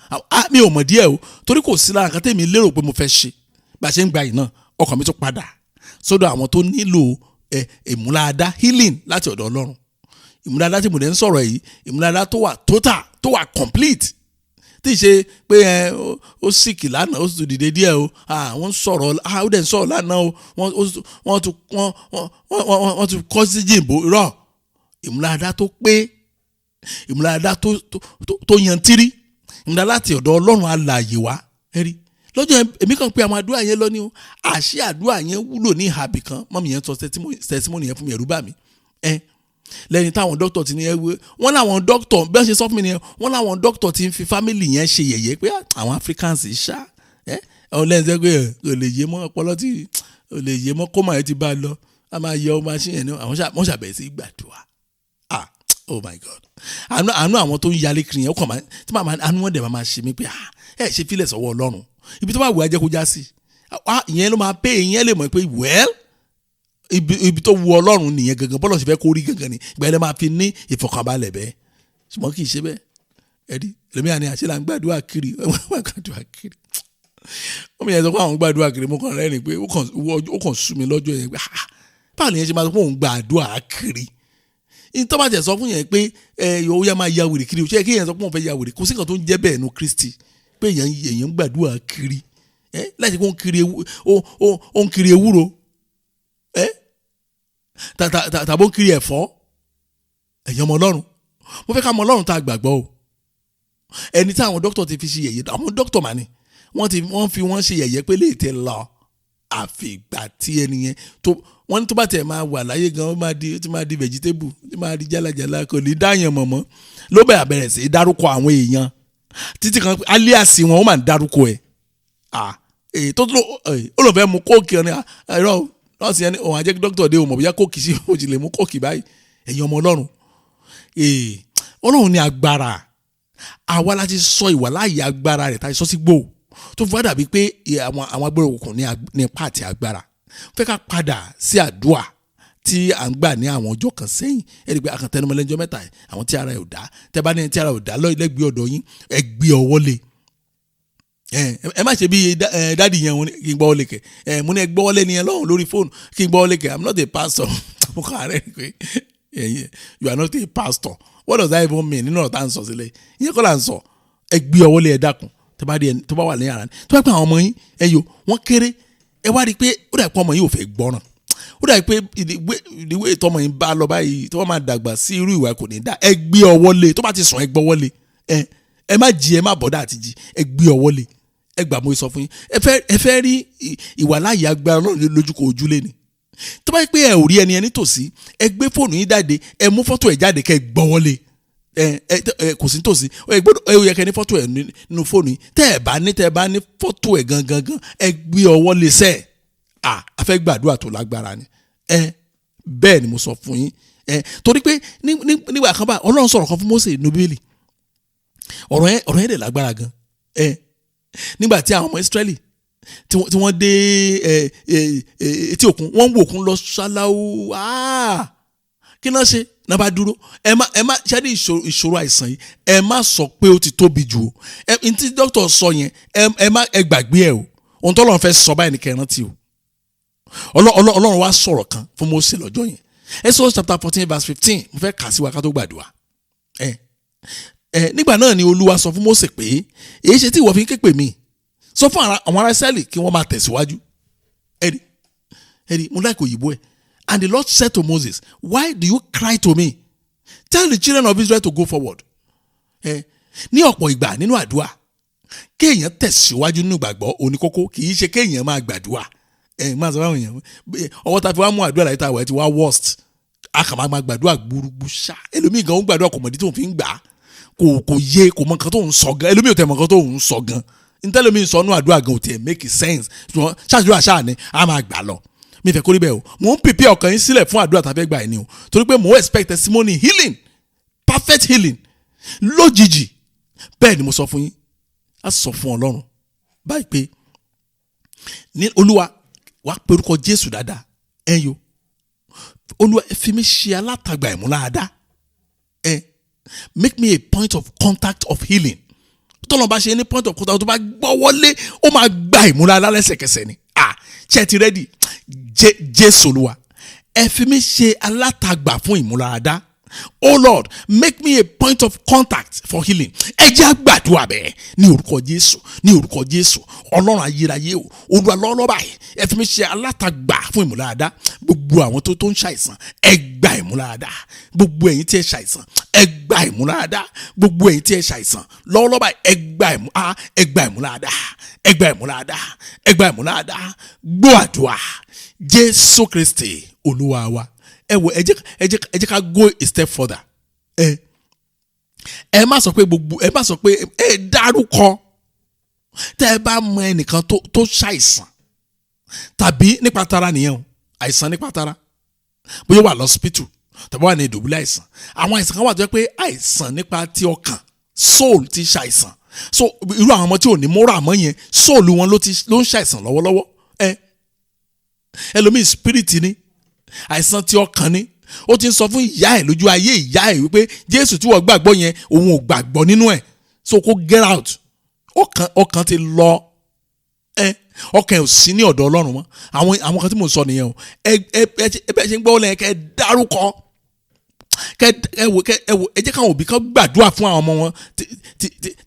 Mi ò mọ̀ díẹ̀ o, torí kò sí lára nǹkan tèmi lérò pé mo fẹ́ ṣe. Bá a ṣe ń gba yìí náà, ọkàn mi tún padà sọ́dọ̀ àwọn tó nílò ìmúláradá, healing láti ọ̀dọ̀ Ọlọ́run. Ìmúláradá tí mo dẹ̀ ń sọ̀rọ̀ yìí, ìmúláradá tó wà total, tó wà complete, tí ì ṣe pé ẹ ó sick lánàá, ó sì tún dìde díẹ̀ o. Wọ́n ń sọ̀rọ̀, ó dẹ̀ ń sọ̀rọ̀ lánàá o, wọ́n tún kọ́ sí jìnbó. Irọ́, ìmúláradá tó pé, ìmúláradá tó yantírí, ìmúláradá láti ọ̀dọ̀ Ọlọ́run alààyè wá. Ẹ rí lọ́jọ́ yẹn, èmi kàn pé àwọn àdúrà yẹn lọ ní o, àṣé àdúrà yẹn wúlò ní ìhà ibì kan. Mummy yẹn sọ testimony yẹn fún mi, ẹ̀rù bà mí. Ẹ lẹ́ni táwọn dókítà ti ní ẹ wé wọ́n láwọn dókítà, bí wọ́n ṣe sọ fún mi nìyẹn, wọ́n láwọn dókítà ti ń fi family yẹn ṣe yẹ̀yẹ́ pé àwọn Africans ṣá ẹ ọ lẹ́yìn sẹ́ pé kò lè yé mọ́, ọpọlọ tí kò lè yé mọ́, kó máa yẹn ti bá a lọ, a máa yọ ọmọ machine yẹn ní àwọn wọ́n ṣàbẹ̀wò sí gbàdúrà. Oh my God, àánú àwọn tó ń yalé kiri yẹn, ó kàn máa tí màmá, àánú wọn dẹ̀ máa ṣe mí pé ẹ ṣe fílẹ̀ sọ́wọ́ Ọlọ́run, ibi tó bá wù á jẹ́ kó já sí. Ìyẹn ló máa pé ìyẹn lè mọ̀ pé well, ibi tó wu Ọlọ́run nìyẹn gangan, bọ́lọ̀ sì fẹ́ kó rí gangan ni. Ìgbà yẹn lè máa fi ní ìfọ̀kànbalẹ̀ bẹ́ẹ̀, ṣùgbọ́n kì í ṣe bẹ́ẹ̀. Ẹ̀rí lèmi àní àṣẹ là ń gbàdúrà kiri, wọ́n gbàdúrà kiri. Wọ́n mi yẹn sọ pé àwọn gbàdúrà kiri, mo kàn rẹ́rìn pé ó kàn sú mi lọ́jọ́ yẹn pé báwo ni yẹn ṣe máa sọ pé òun gbàdúrà kiri? Tó bá tẹ̀ sọ fún yẹn pé ẹ ó yá máa ya wèrè kiri, ṣé kí yẹn sọ pé òun fẹ́ ya wèrè? Kò sí nǹkan tó ń jẹ́ bẹ́ẹ̀ nu Kristi pé èèyàn ń gbàdúrà kiri ẹ láti kó ó ń kiri ewúro ẹ tàbó ń kiri ẹ̀fọ́. Ẹ̀yin ọmọ Ọlọ́run, mo fẹ́ ká mọ Ọlọ́run tá a gbàgbọ́ o. Ẹni tí àwọn dókítà ti fi ṣe yẹ̀yẹ́, àwọn dókítà mà ní wọ́n fi wọ́n ṣe yẹ̀yẹ́ pé lè tẹ lọ, àfìgbà tí ẹni yẹn tó wọ́n ní tó bá tẹ̀ máa wà láyé gan, ó ti máa di vegetable, ó ti máa di jálajàla, kò ní dáyàn mọ̀mọ́. Ló bẹ̀rẹ̀ sí í dárúkọ àwọn èèyàn títí kan alias wọn, ó máa ń dárúkọ ẹ̀ tó tó ó lọ fẹ́ mu Coke ni ẹ̀rọ nọ́ọ̀sì yẹn ni òun àjẹ́ dókítà dé, òun mọ̀ bóyá Coke sí òjì lè mú Coke báyìí. Ẹ̀yin ọmọ Ọlọ́run, Ọlọ́run ní agbára. Àwa láti sọ ìwà láàyè agbára rẹ̀ tá a sọ sí gbò. tó fi wá dàbí pé àwọn agbára òkùnkùn ní ipá àti agbára. Fẹ́ ká padà sí àdúà tí à ń gbà ní àwọn ọjọ́ kan sẹ́yìn. Ẹ rí i pé akantẹnumọ́ lẹ́jọ́ mẹ́ta yìí, àwọn tí ara ẹ̀ ò dá, tẹ́ bá ní tí ara ò dá lẹ́gbẹ̀ẹ́ ọ̀dọ̀ yín, ẹ gbé ọwọ́ lé. Ẹ má ṣe bí daddy yẹn, kí n gbọ́ lé kẹ̀. Ẹ mo ní ẹ gbọ́ lé nìyẹn lọ́hùn lórí fóònù, kí n gbọ́ lé kẹ̀. I'm not a pastor. Mo kàn rẹ̀ pé you are not a pastor, what does that even mean nínú ọ̀rọ̀ tá à ń sọ sílẹ̀? Ìyẹn kọ́ là ń sọ. Ẹ gbé ọwọ́ lé, ẹ dákun. Tó bá rí ẹni tó bá wà ní ara ní, tó bá pẹ́ àwọn ọmọ yín, ẹ yo wọ́n kéré, ẹ wá rí i pé ó dà pé ọmọ yìí ò fẹ́ gbọ́ràn, ó dà pé ìdíwé ìtọ́mọ yìí bá lọ báyìí, tó bá máa dàgbà sí irú ìwà kò ní dá, ẹ gbé ọwọ́ lé. Tó bá ti sùn, ẹ gbọ́wọ́ lé. Ẹ má jí, ẹ má bọ̀dá àti jí, ẹ gbé ọwọ́ lé. Ẹ gbà, mo sọ fún yín, ẹ fẹ́ rí ìwàláyé agbára Ọlọ́run lójúkọ ojúlé ni. Tó bá yẹ pé ẹ ò rí ẹni ẹni tòsí, ẹ gbé fóònù yín jáde, ẹ mú fọ́tò ẹ jáde, kẹ́ ẹ gbọ́wọ́ lé. Ẹ ẹ ẹ kò sí nítòsí, ẹ gbọ́dọ̀ ẹ yẹ kẹ́ ní fọ́tò ẹ nínú fóònù yín. Tẹ́ ẹ bá ní fọ́tò ẹ gangan gan, ẹ gbé ọwọ́ lé sẹ́ẹ̀. À fẹ́ gbàdúrà tó lágbára ni. Ẹ bẹ́ẹ̀ ni mo sọ fún yín. Ẹ torí pé nígbà kan bá Ọlọ́run sọ̀rọ̀ kan fún Mósè nínú Bíbélì, ọ̀rọ̀ yẹn dẹ̀ lágbára gan. Ẹ nígbà tí àwọn ọmọ Ísírẹ́lì tí wọ́n dé ẹ ẹ etí òkun, wọ́n ń wò òkun lọ ṣáláwó. Kí náà ṣe náà bá dúró? Ẹ má ṣáà ìṣòro àìsàn yìí, ẹ má sọ pé ó ti tóbi jù o. Ẹ n tí dókítà sọ yẹn, ẹ má ẹ gbàgbé ẹ o. Ohun tó Ọlọ́run fẹ́ sọ báyìí ní kẹ́ ẹ rántí o. Ọlọ́run wá sọ̀rọ̀ kan fún Mósè lọ́jọ́ yẹn. Exodus chapter 14 verse 15, mo fẹ́ kà sí wa ká tó gbàdúrà. Ẹ nígbà náà ni Olúwa sọ fún Mósè pé, "Èyí ṣe tí ìwọ fi ń ké pè mí? Sọ fún àwọn ará Ísírẹ́lì kí wọ́n máa tẹ̀síwájú." Ẹ̀rí mo like òyìnbó ẹ̀. "And the Lord said to Moses, 'Why do you cry to me? Tell the children of Israel to go forward.'" Ẹ ní ọ̀pọ̀ ìgbà nínú àdúrà, kéèyàn tẹ̀síwájú nínú ìgbàgbọ́ oníkókó, kì í ṣe kéèyàn máa gbàdúrà. Ẹ máa sọ fáwọn èèyàn, ọwọ́ ta fi wá mú àdúrà láyé tá a wà ti wá worst. A kà máa gbàdúrà gbúrúgbú ṣá. Ẹlòmíì gan ó ń gbàdúrà, kò mọ̀dí tó ń fi ń gbà á, kò yé, kò mọ nǹkan tó ń sọ gan. Ẹlòmíì ò tẹ̀ mọ nǹkan tó ń sọ gan. Ntẹ́lómi sọ nú àdúrà gan ò tẹ̀ make sense, ṣùgbọ́n ṣáàdúrà ṣáà ni a máa gbà lọ. Mi fẹ́ kó rí bẹ́ẹ̀ o. Mò ń prepare ọkàn yín sílẹ̀ fún àdúrà tàbí gbà yín ni o, torí pé mò ń expect testimony healing, perfect healing lójijì. Bẹ́ẹ̀ ni mo sọ fún yín. A sọ fún Ọlọ́run báyìí pé ní Olúwa, wàá pe orúkọ Jésù dáadáa. Ẹ yo, Olúwa, ẹ fi mí ṣe alátagbà ìmúláradá. Ẹ make me a point of contact of healing. Tọ́lọ́ bá ṣe ní point of contact, tó bá gbọ́ wọlé, ó máa gba ìmúláradá lẹ́sẹ̀kẹsẹ̀ ni. Ah, ṣe ti ready? Jésù Olúwa, ẹ fi mí ṣe alátagbà fún ìmúláradá. Oh Lord, make me a point of contact for healing. Ẹ jẹ́ á gbàdúrà bẹ́ẹ̀ ní orúkọ Jésù, ní orúkọ Jésù. Ọlọ́run ayérayé o, Olúwa, lọ́wọ́lọ́wọ́ báyìí, ẹ fi mí ṣe alátagbà fún ìmúláradá. Gbogbo àwọn tó ń ṣàìsàn, ẹ gba ìmúláradá. Gbogbo ẹ̀yin tí ẹ ṣàìsàn, ẹ gba ìmúláradá. Gbogbo ẹ̀yin tí ẹ ṣàìsàn lọ́wọ́lọ́wọ́ báyìí, ẹ gba ìmúláradá, ẹ gba ìmúláradá, ẹ gba ìmúláradá. Gbọ́ àdúrà, Jésù Kristi Olúwa wa. Ẹ wo, ẹ jẹ́ ká go a step further. Ẹ má sọ pé gbogbo, ẹ má sọ pé ẹ dárúkọ. Tẹ́ ẹ bá mọ ẹnìkan tó ṣàìsàn, tàbí nípa tara nìyẹn o, àìsàn nípa tara, bóyá wà lọ́sípítù tàbí wà ní ìdùbúlẹ̀ àìsàn. Àwọn àìsàn kan wà tó jẹ́ pé àìsàn nípa ti ọkàn, soul ti ṣàìsàn. So irú àwọn ọmọ tí ò ní moral mọ́ yẹn, soul wọn ló ti ló ń ṣàìsàn lọ́wọ́lọ́wọ́. Ẹ ẹlòmíì, spirit ni, àìsàn tí ọkàn ni. Ó ti ń sọ fún ìyá ẹ̀ lójú ayé ìyá ẹ̀ wípé Jésù tí wọ́n gbàgbọ́ yẹn, òun ò gbàgbọ́ nínú ẹ̀, so kó get out. Ọkàn ti lọ. Ẹ ọkàn ẹ̀ ò sí ní ọ̀dọ̀ Ọlọ́run mọ́. Àwọn kan tí mò ń sọ nìyẹn o. Ẹ ẹ ẹ ẹ bẹ́ẹ̀ ṣe ń gbọ́ lẹ́yìn, kẹ́ ẹ dárúkọ, kẹ́ ẹ wò, kẹ́ ẹ wò. Ẹ jẹ́ káwọn òbí kan gbàdúrà fún àwọn ọmọ wọn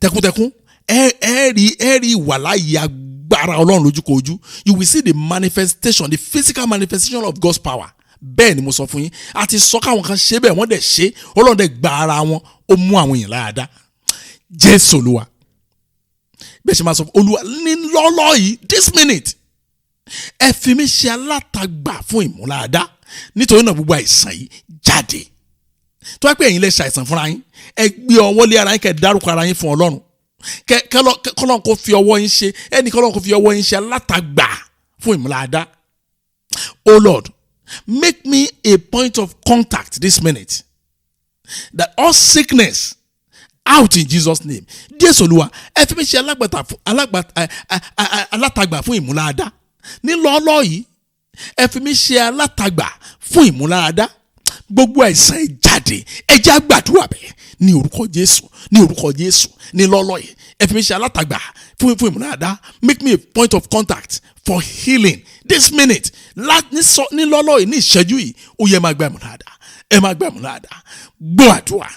tẹkúntẹkún. Ẹ rí ìwàláyé agbára Ọlọ́run lójúkojú. You will see the manifestation, the physical manifestation of God's power. Bẹ́ẹ̀ ni mo sọ fún yín. Àti sọ káwọn kan ṣe bẹ́ẹ̀, wọ́n dẹ̀ ṣe, Ọlọ́run dẹ̀ gba ara wọn, ó mú àwọn èèyàn lára dá. Jésù Olúwa. Bẹ́ẹ̀ ṣe máa sọ fún Olúwa ní lọ́lọ́ yìí, this minute, ẹ fi mí ṣe alátagbà fún ìmúláradá. Nítorí náà, gbogbo àìsàn yìí, jáde. Tó bá pẹ́ ẹ̀yin lè ṣàìsàn fúnra yín, ẹ gbé ọwọ́ lé ara yín, kẹ́ dárúkọ ara yín fún Ọlọ́run, kẹ́ kọ́lọ́n kó fi ọwọ́ yín ṣe ẹnì, kọ́lọ́n kó fi ọwọ́ yín ṣe alátagbà fún ìmúláradá. Oh Lord, make me a point of contact this minute that all sickness Out in Jesus' name. Jésù Olúwa, ẹ fi mí ṣe alátagbà fún ìmúláradá. Ní lọ́ọ́lọ́ yìí, ẹ fi mí ṣe alátagbà fún ìmúláradá. Gbogbo àìsàn, ẹ jáde. Ẹ jẹ́ á gbàdúrà bẹ́ẹ̀ ní orúkọ Jésù, ní orúkọ Jésù. Ní lọ́ọ́lọ́ yìí, ẹ fi mí ṣe alátagbà fún ìmúláradá. Make me a point of contact for healing this minute. Ní lọ́ọ́lọ́ yìí, ní ìṣẹ́jú yìí, ó yẹ, máa gba ìmúláradá, ẹ máa gba ìmúláradá. Gbọ́ àdúrà,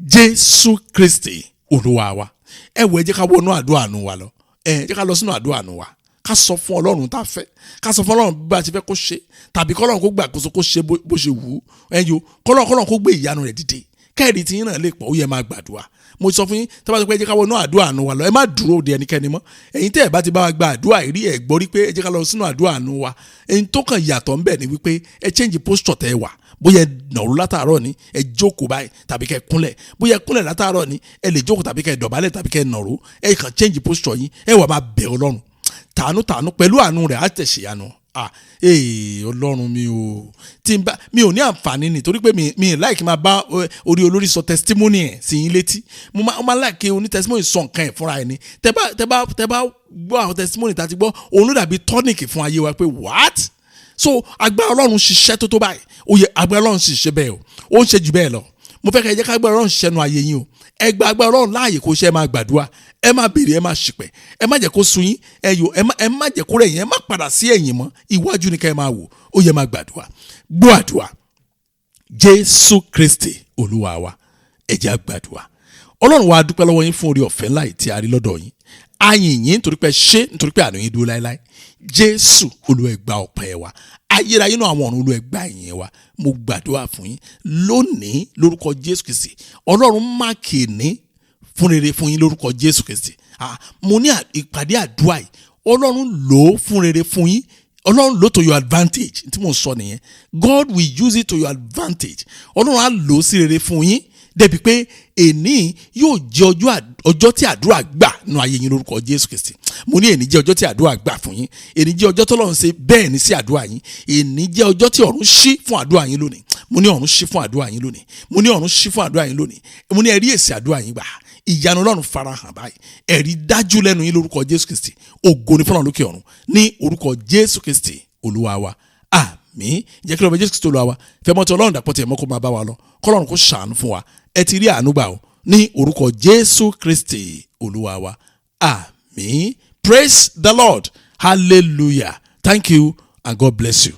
Jésù Kristi Olúwa wa. Ẹ wọ, ẹ jẹ́ ká wọnú àdúrà nù wa lọ. Ẹ jẹ́ ká lọ sínú àdúrà nù wa, ká sọ fún Ọlọ́run tá a fẹ́, ká sọ fún Ọlọ́run bí a ti fẹ́ kó ṣe, tàbí kọ́lọ́run kó gbàkóso, kó ṣe bó ṣe wù ú. Ẹ yo, kọ́lọ́run kó gbé ìyanu rẹ̀ dìde, kẹ́ẹ̀dì tí yín náà lè pọ̀. Ó yẹ, máa gbàdúrà. Mo sọ fún yín, tí wọ́n bá ti pẹ́, ẹ jẹ́ ká wọnú àdúrà nù wa lọ. Ẹ má dúró de ẹnikẹ́ni mọ́. Ẹ̀yin tẹ́ ẹ bá ti bá wa gba àdúrà ìrí ẹ̀ gbọ́ rí pé ẹ jẹ́ ká lọ sínú àdúrà nù wa, ẹ̀yin tó kàn yàtọ̀ ńbẹ̀ ni wípé ẹ change posture tẹ́ ẹ wà. Bóyá ẹ nàró látàárọ̀ ni, ẹ jókòó báyìí tàbí kẹ́ kúnlẹ̀. Bóyá ẹ kúnlẹ̀ látàárọ̀ ni, ẹ lè jókòó tàbí kẹ́ dọ̀bálẹ̀ tàbí kẹ́ nàró. Ẹ kàn change posture yín. Ẹ wà máa bẹ̀ Ọlọ́run tàánú tàánú, pẹ̀lú àánú rẹ̀ á tẹ̀síyanu. Ah, ee, Ọlọ́run mi o, tí n bá mi ò ní àǹfààní ni, torí pé mi like máa bá orí olórí sọ testimony ẹ̀ sí yín létí. Mo máa like oní testimony sọ nǹkan ẹ̀ fúnra ẹ̀ ni. Tẹ bá gbọ́ àwọn testimony tá a ti gbọ́, òun ló dàbí tonic fún ayé wa pé what? So agbára Ọlọ́run ṣiṣẹ́ tó báyìí. Ó yẹ agbára Ọlọ́run ṣiṣẹ́ bẹ́ẹ̀ o, ó ń ṣe jù bẹ́ẹ̀ lọ. Mo fẹ́ kẹ́ ẹ jẹ́ ká agbára Ọlọ́run ṣiṣẹ́ nu ayé yín o. Ẹ gba agbára Ọlọ́run láàyè kó ṣe. Ẹ máa gbàdúrà, ẹ máa béèrè, ẹ máa ṣìpẹ̀. Ẹ má jẹ́ kó sú yín. Ẹ yò, ẹ má jẹ́ kó rẹ̀ yín. Ẹ má padà sí ẹ̀yìn mọ́, iwájú ni ká ẹ máa wò. Ó yẹ, máa gbàdúrà. Gbọ́ àdúrà, Jésù Kristi Olúwa wa. Ẹ jẹ́ á gbàdúrà. Ọlọ́run wa, dúpẹ́ lọ́wọ́ yín fún orí ọ̀fẹ́ ńlá yìí tí a rí lọ́dọ̀ yín. A yìn yín nítorí pé ṣé, nítorí pé àánú yín dúró láéláé. Jésù Olúwa, ẹ gba ọpẹ́ wa. Ayérayé náà, àwọn ọ̀run, Olúwa, ẹ gba ìyìn wa. Mo gbàdúrà fún yín lónìí lórúkọ Jésù Kristi. Ọlọ́run má kìíní fún rere fún yín lórúkọ Jésù Kristi. Ah, mo ní ìpàdé àdúrà yìí, Ọlọ́run lò ó fún rere fún yín. Ọlọ́run lò ó to your advantage. Tí mo sọ nìyẹn, God will use it to your advantage. Ọlọ́run á lò ó sí rere fún yín débi pé èní yóò jẹ́ ọjọ́ tí àdúrà gbà nínú ayé yín lórúkọ Jésù Kristi. Mo ní èní jẹ́ ọjọ́ tí àdúrà gbà fún yín. Èní jẹ́ ọjọ́ tọ́lọ́run ṣe bẹ́ẹ̀ ní sí àdúrà yín. Èní jẹ́ ọjọ́ tí ọ̀run ṣí fún àdúrà yín lónìí. Mo ní ọ̀run ṣí fún àdúrà yín lónìí. Mo ní ọ̀run ṣí fún àdúrà yín lónìí. Mo ní ẹ rí èsì àdúrà yín gbà. Ìyanu Ọlọ́run farahàn báyìí. Ẹ̀rí dájú lẹ́nu yín lórúkọ Jésù Kristi. Ògo ni fọ́lọ́run lókè ọ̀run ní orúkọ Jésù Kristi Olúwa wa, àmín. Jẹ́ kí lọ́wọ́ Jésù Kristi Olúwa wa, fẹ́mọ́tì Ọlọ́run dàpọ̀ tiẹ̀ mọ́, kó máa bá wa lọ. Kọ́lọ́run kó ṣàánú fún wa. Ẹ ti rí àánú gbà o ní orúkọ Jésù Kristi Olúwa wa, àmín. Praise the Lord, hallelujah. Thank you and God bless you.